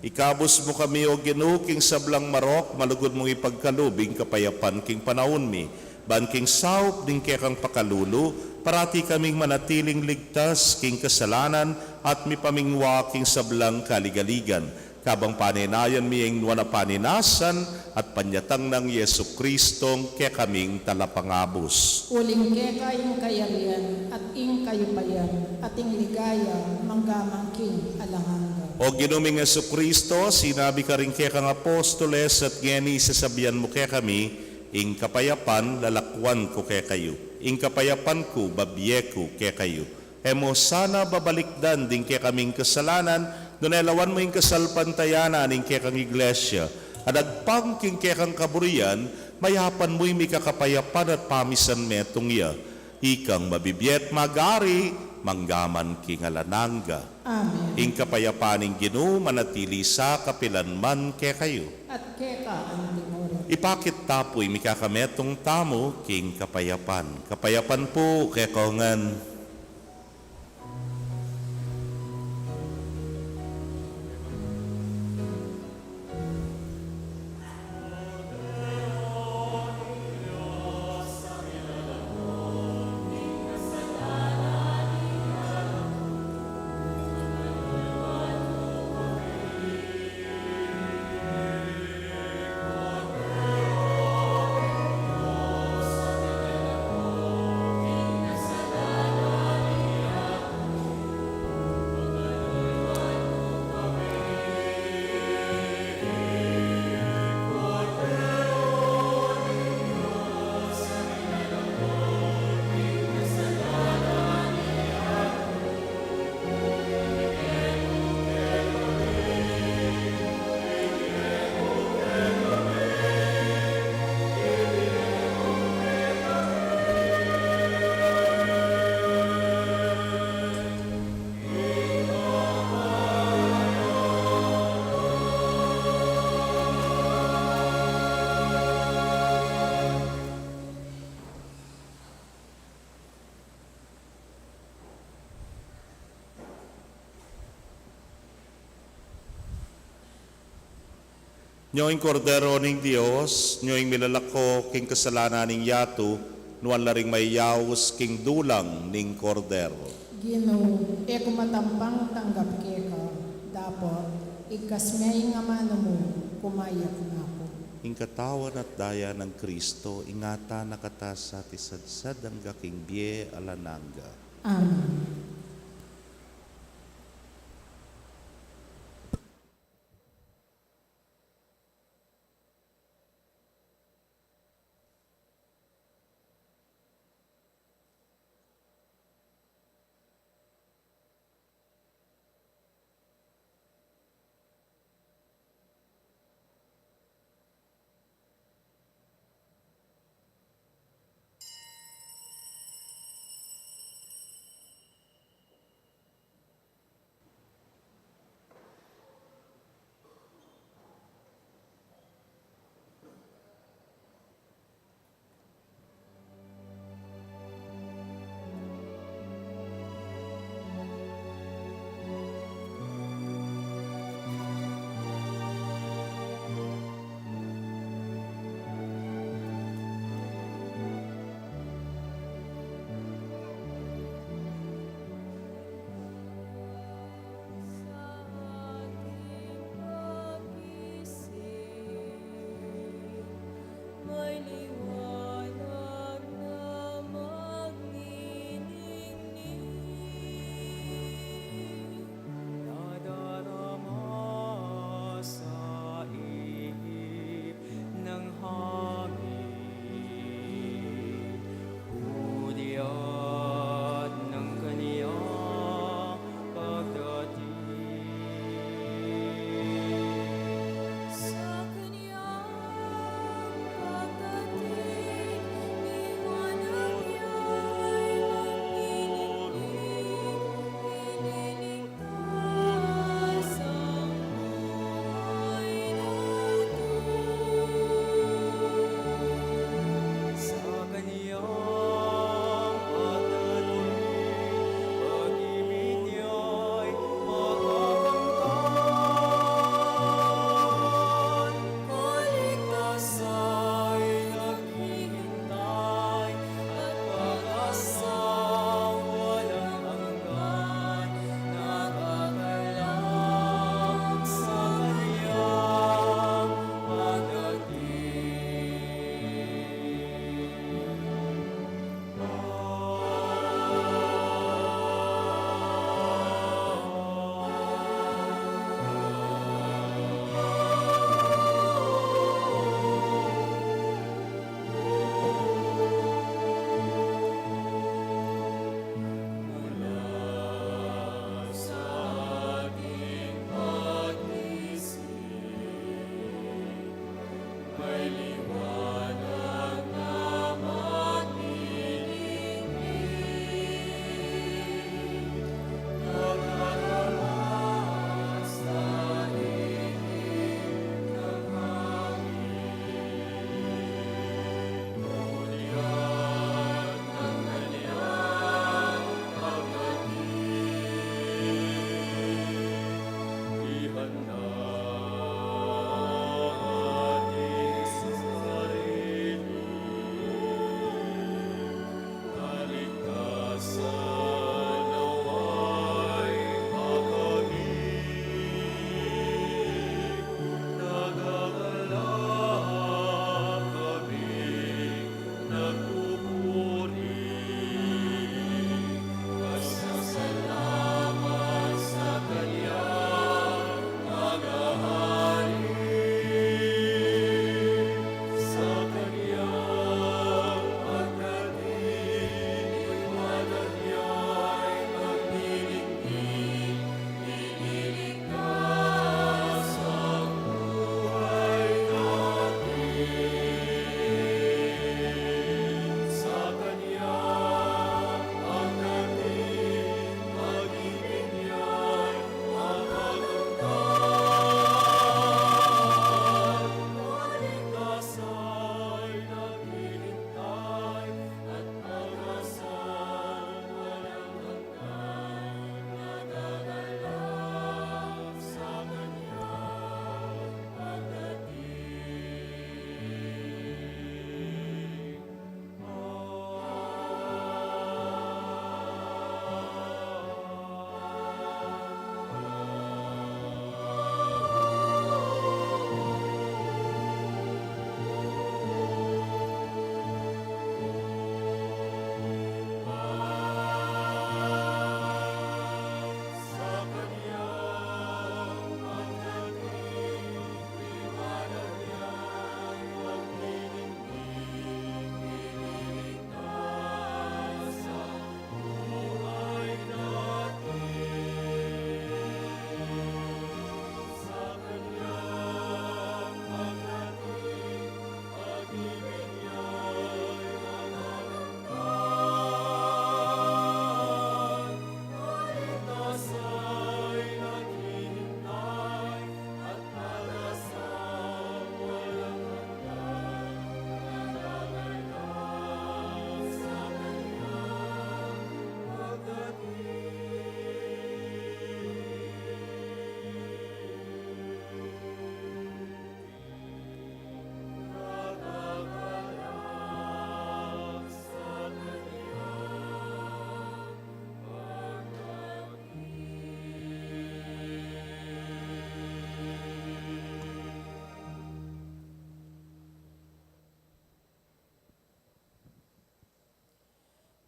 Ikabus mu kami, O Ginu, king sablang marok, malugud mung ipagkalub ing kapayapan king panaun mi, ban king saup ning kekang pakalulu, parati kaming manatiling ligtas king kasalanan at mipamingwa king sablang kaligaligan. Kabang panenayan mi ing nuan a paninasan at panyatang nang Jesucristong kekaming Talapangabus. Uling keka ing kayarian, at ing kayupayan, at ing ligaya, mangga man king alang angga. O Ginu ming Jesucristo, sinabi karing kekang apostoles, at ngeni sasabian mu kekami, ing kapayapan lalakwan ku kekayu, ing kapayapan ku babie ku kekayu. E mu sana babalikdan ding kekaming kasalanan, nune lawan mu ing kasalpantayanan ning kekang Iglesia, at agpang king kekang kaburian, mayapan mu ing mikakapayapan at pamisan metung ya. Ikang mabibie at magari, mangga man king alang angga. Amen. Ing kapayapan ning Ginu manatili sa kapilan man kekayu. At keka anti mu rin. Ipakit ta pu ing mikakametung tamu king kapayapan. Kapayapan pu kekongan. Nyo ing Kordero ning Dios, nyo ing milalako king kasalanan ning yatu, nuan la ring mayayaus king dulang ning Kordero. Ginu, e ku matampang tanggap keka, dapot igkas me ing amanu mu, kumayap na ku. Ing katawan at daya nang Kristo, ingatan na kata sa at isadsad angga king bie alang angga. Amen.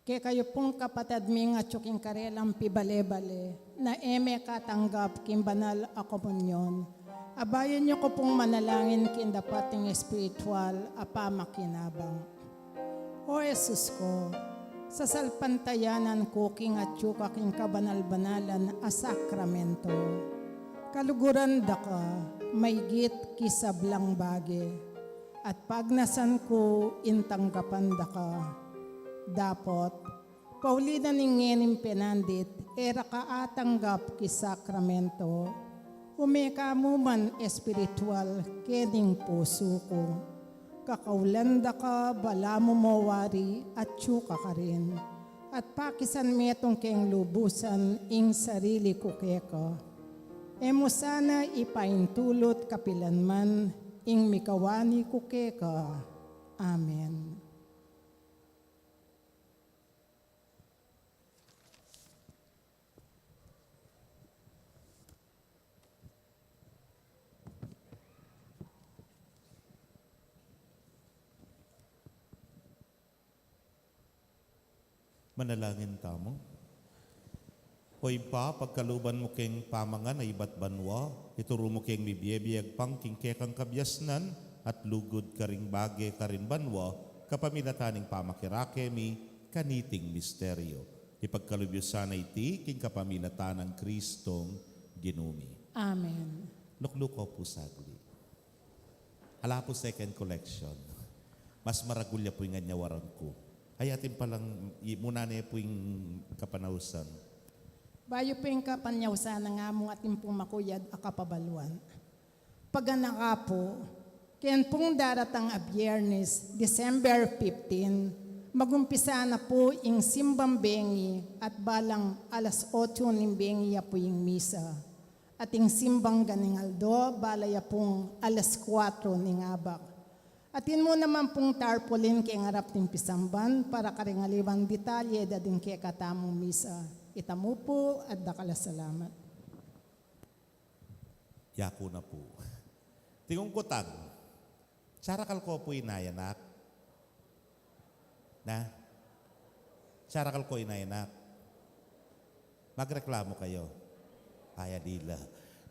Kekayu pung kapatad ming atyu king karelang pibale-bale, na e mekatanggap king banal a komunyon, abayan yu ku pung manalangin king dapat ning espiritual a pamakinabang. O Jesus ku, sasalpantayanan ku king atyu ka king kabanal-banalan a sakramento. Kaluguran da ka maygit ki sablang bage, at pagnasan ku ing tanggapan da ka. Dapot, pauli na ning ngening penandit, e ra ka atanggap ki sakramento, ume ka mu man espiritual kening pusu ku. Kakaulan da ka, balamu mo wari atyu ka karin, at pakisan metung keng lubusan ing sarili ku keka. E mu sana ipaintulut kapilan man ing mikawani ku keka. Amen. Manalangin tamu. O Ibpa, pagkaluban mu keng pamangan a ibat banua, ituru mu keng mibie-biag pang king kekang kabiasnan, at lugud karing bage karin banua, kapamilatan ning pamakirake mi kaniting misteryo. Ipagkalub yu sana iti king kapamilatan nang Kristong Ginu mi. Amen. Lukluk ko pu sagli. Ala pu second collection. Mas maragul ya pu ing anyawaran ku. Ay, atin palang, i-, muna ne pu ing kapanausan. Bayu pu ing kapanausan nang among atin pung makuyad a kapabaluan. Paganaka pu, ken pung daratang a Biyernes, December fifteen, magumpisa na pu ing simbang bengi at balang alas otso ning bengi ya pu ing misa. At ing simbang ganing aldo, bala ya pung alas kuwatro ning abak. Atin mu naman pung tarpaulin keng arap ning pisamban para karing aliwang detalye da ding kekatamung misa. Itamu pu at dakal a salamat. Yaku na pu. Tingung kutang. Sarakal ko pu inayanak. Na? Sarakal ko inayanak. Magreklamu kayu. Ay, alila.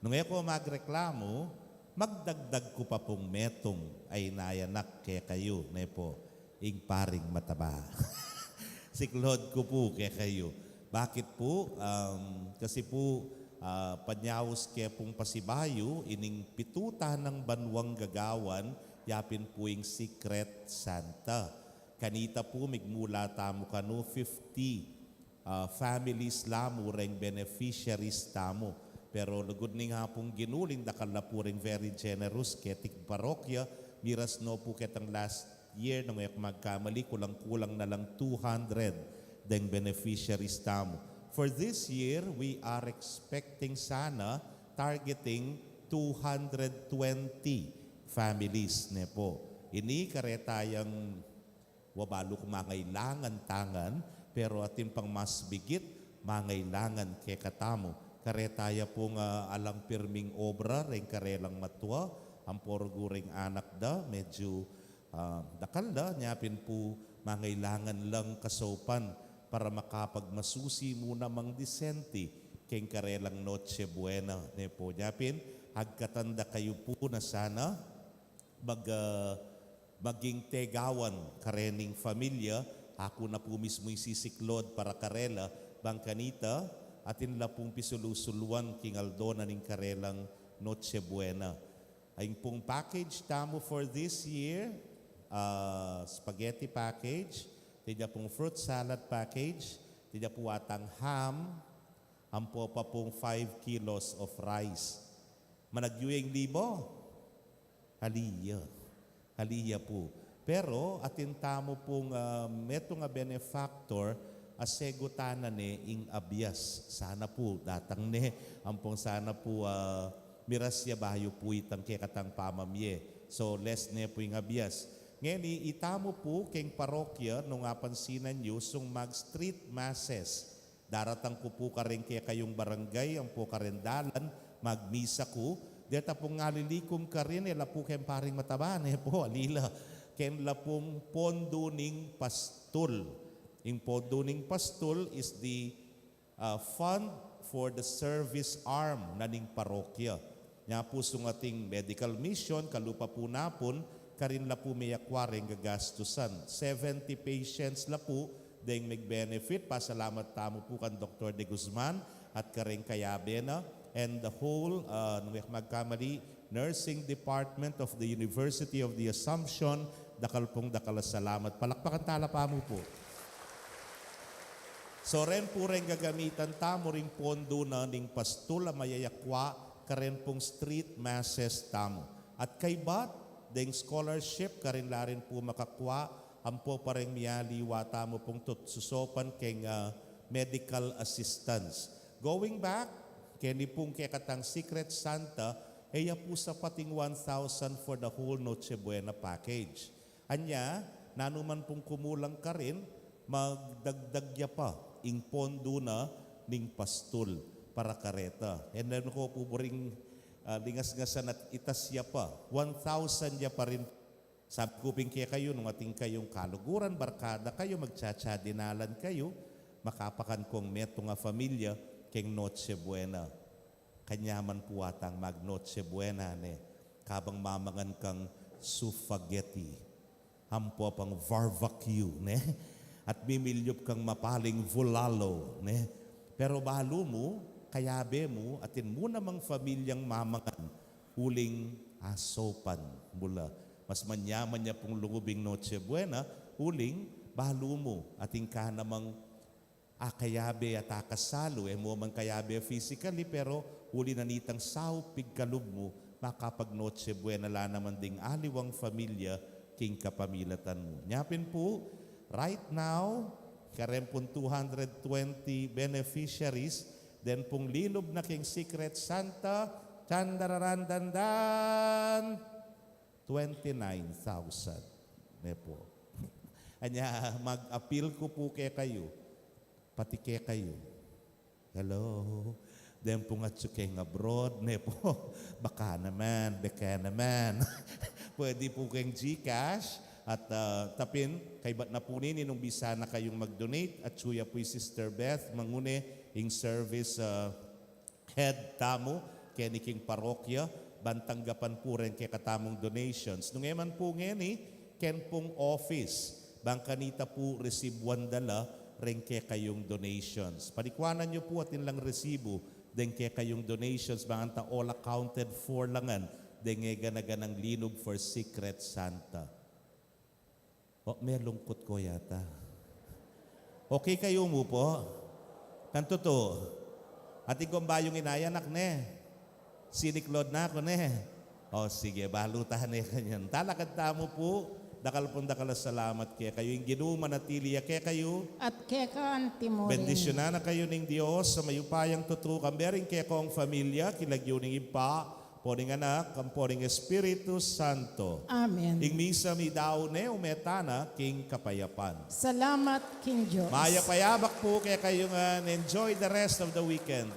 Nung e ko magreklamu, magdagdag ku pa pung metung a inayanak kekayu, ne pu, ing paring mataba. Siklaud ku pu kekayu. Bakit pu? Um, kasi pu, ah, panyaus ke pung pasibayu, ining pitu tanang banuang gagawan, yapin pu ing Secret Santa. Kanita pu, migmula tamu kanu fifty, ah, families la mu reng beneficiaries tamu. Pero lugud ning Apung Ginu, ing dakal la pu reng very generous keting parokya, miras no pu ketang last year, nung e ku magkamali, kulang-kulang na lang two hundred deng beneficiaries tamu. For this year, we are expecting sana, targeting two hundred twenty families, ne pu. Ini kareta yang wa balu ku mangailangan tangan, pero atin pang mas bigit mangailangan kekatamu. Kareta ya pung, ah, alang pirming obra reng karelang matua, ampo rugu reng anak da, medyu, ah, dakal da, nyapin pu mangailangan lang kasaupan para makapagmasusi mu namang disente keng karelang Noche Buena, ne pu. Nyapin, agkatan da kayu pu na sana mag, ah, maging tegawan karening familia, aku na pu mismu ing sisiklaud para karela, bang kanita, atin la pung pisulu-suluan king aldo na ning karelang Noche Buena. Ing pung package tamu for this year, ah, spaghetti package, atin ya pung fruit salad package, atin ya pu atang ham, ampo pa pung five kilos of rice. Managyu ya ing libo? Aliwa. Aliwa pu. Pero atin tamu pung, ah, metung a benefactor a segutan na ne ing abias. Sana pu datang ne, ampong sana pu, ah, miras ya bayu pu itang kekatang pamamie. So, less ne pu ing abias. Ngeni, itamu pu keng parokya, nung apansinan yu, sung mag-street masses. Daratang ku pu kareng kekayung barangay, ampo kareng dalan, magmisa ku. Deta pung ngalilikum karin, e la pu keng paring mataba, ne pu, alila. Keng la pung pondo ning pastul. Ing pondo ning pastul is the, ah, fund for the service arm na ning parokya. Nya pu sung ating medical mission, kalupa pu napun, karin la pu meyakwa reng gagastusan. Seventy patients la pu deng meg-benefit. Pasalamat tamu pu kan Doktor De Guzman at kareng kayabe na, and the whole, ah, nung e ku magkamali, Nursing Department of the University of the Assumption. Dakal pung dakal a salamat. Palakpakan tala pa mu pu. So, ren pu reng gagamitan tamu ring pondo na ning pastul a mayayakwa karen pung street masses tamu. At kaybat deng scholarship, karin la rin pu makakwa, ampo pa reng mialiwa tamu pung tut-, susopan keng, ah, medical assistance. Going back keni pung kekatang Secret Santa, e ya pu sapat ing one thousand for the whole Noche Buena package. Anya, nanu man pung kumulang karin, magdagdag ya pa ing pondo na ning pastul para kareta. E na ku pu buring, ah, lingasngasan at itas ya pa. One thousand ya pa rin. Sabi ku pin kekayu, nung atin kayung kaluguran, barkada kayu, magtsatsa-dinalan kayu, makapakan kong metung a familia keng Noche Buena. Kanyaman pu atang mag-Noche Buena, ne? Kabang mamangan kang sufageti, ampo pang barbecue, ne? At mimilyup kang mapaling bulalo, ne? Pero balu mu, kayabe mu, atin mu namang familiang mamangan, uling asopan mu la. Mas manyaman ya pung lungub ing Noche Buena, uling balu mu, atin ka namang akayabe at akasalu, e mu man kayabe physically, pero uli na nitang saup ing kalub mu, makapag-Noche Buena la naman ding aliwang familia king kapamilatan mu. Nya pin pu, right now, karen pung two hundred twenty beneficiaries, den pung linub na king Secret Santa, chandararandandan, twenty-nine thousand. Ne pu. Anya, mag-appeal ku pu kekayu. Pati kekayu. Hello? Den pung atsu keng abroad, ne pu? Baka naman, baka naman. Pwede pu keng GCash at, ah, tapin, kaybat na pu nini nung bisa na kayung mag-donate, atsu ya pu i Sister Beth Mangune, ing service, ah, head tamu keni king parokya, ban tanggapan pu reng kekatamung donations. Nung e man pu ngeni, ken pung office, bang kanita pu resibuan da la reng kekayung donations. Palikuanan yu pu atin lang resibu deng kekayung donations, bang anta all accounted for la ngan deng e gana-ganang linub for Secret Santa. O, melungkut ko yata. Okay kayu mu pu? Kan tutu. Atin kong bayung inayanak, ne? Siniklaud na ku, ne? O, sige, balu ta ne kanyan. Talakad tamu pu, dakal pung dakal a salamat kekayu. Ing Ginu manatili ya kekayu. At keka anti mu rin. Bendisyunan na kayu ning Dios a mayupayang tutu, kambe ring kekong familia, king lagyu ning Ibpa, ampo ning Anak, ampo ning Espiritu Santo. Amen. Ing misa meyari ne, ume tana king kapayapan. Salamat king Dios. Mayap a yabak pu kekayu ngan, enjoy the rest of the weekend.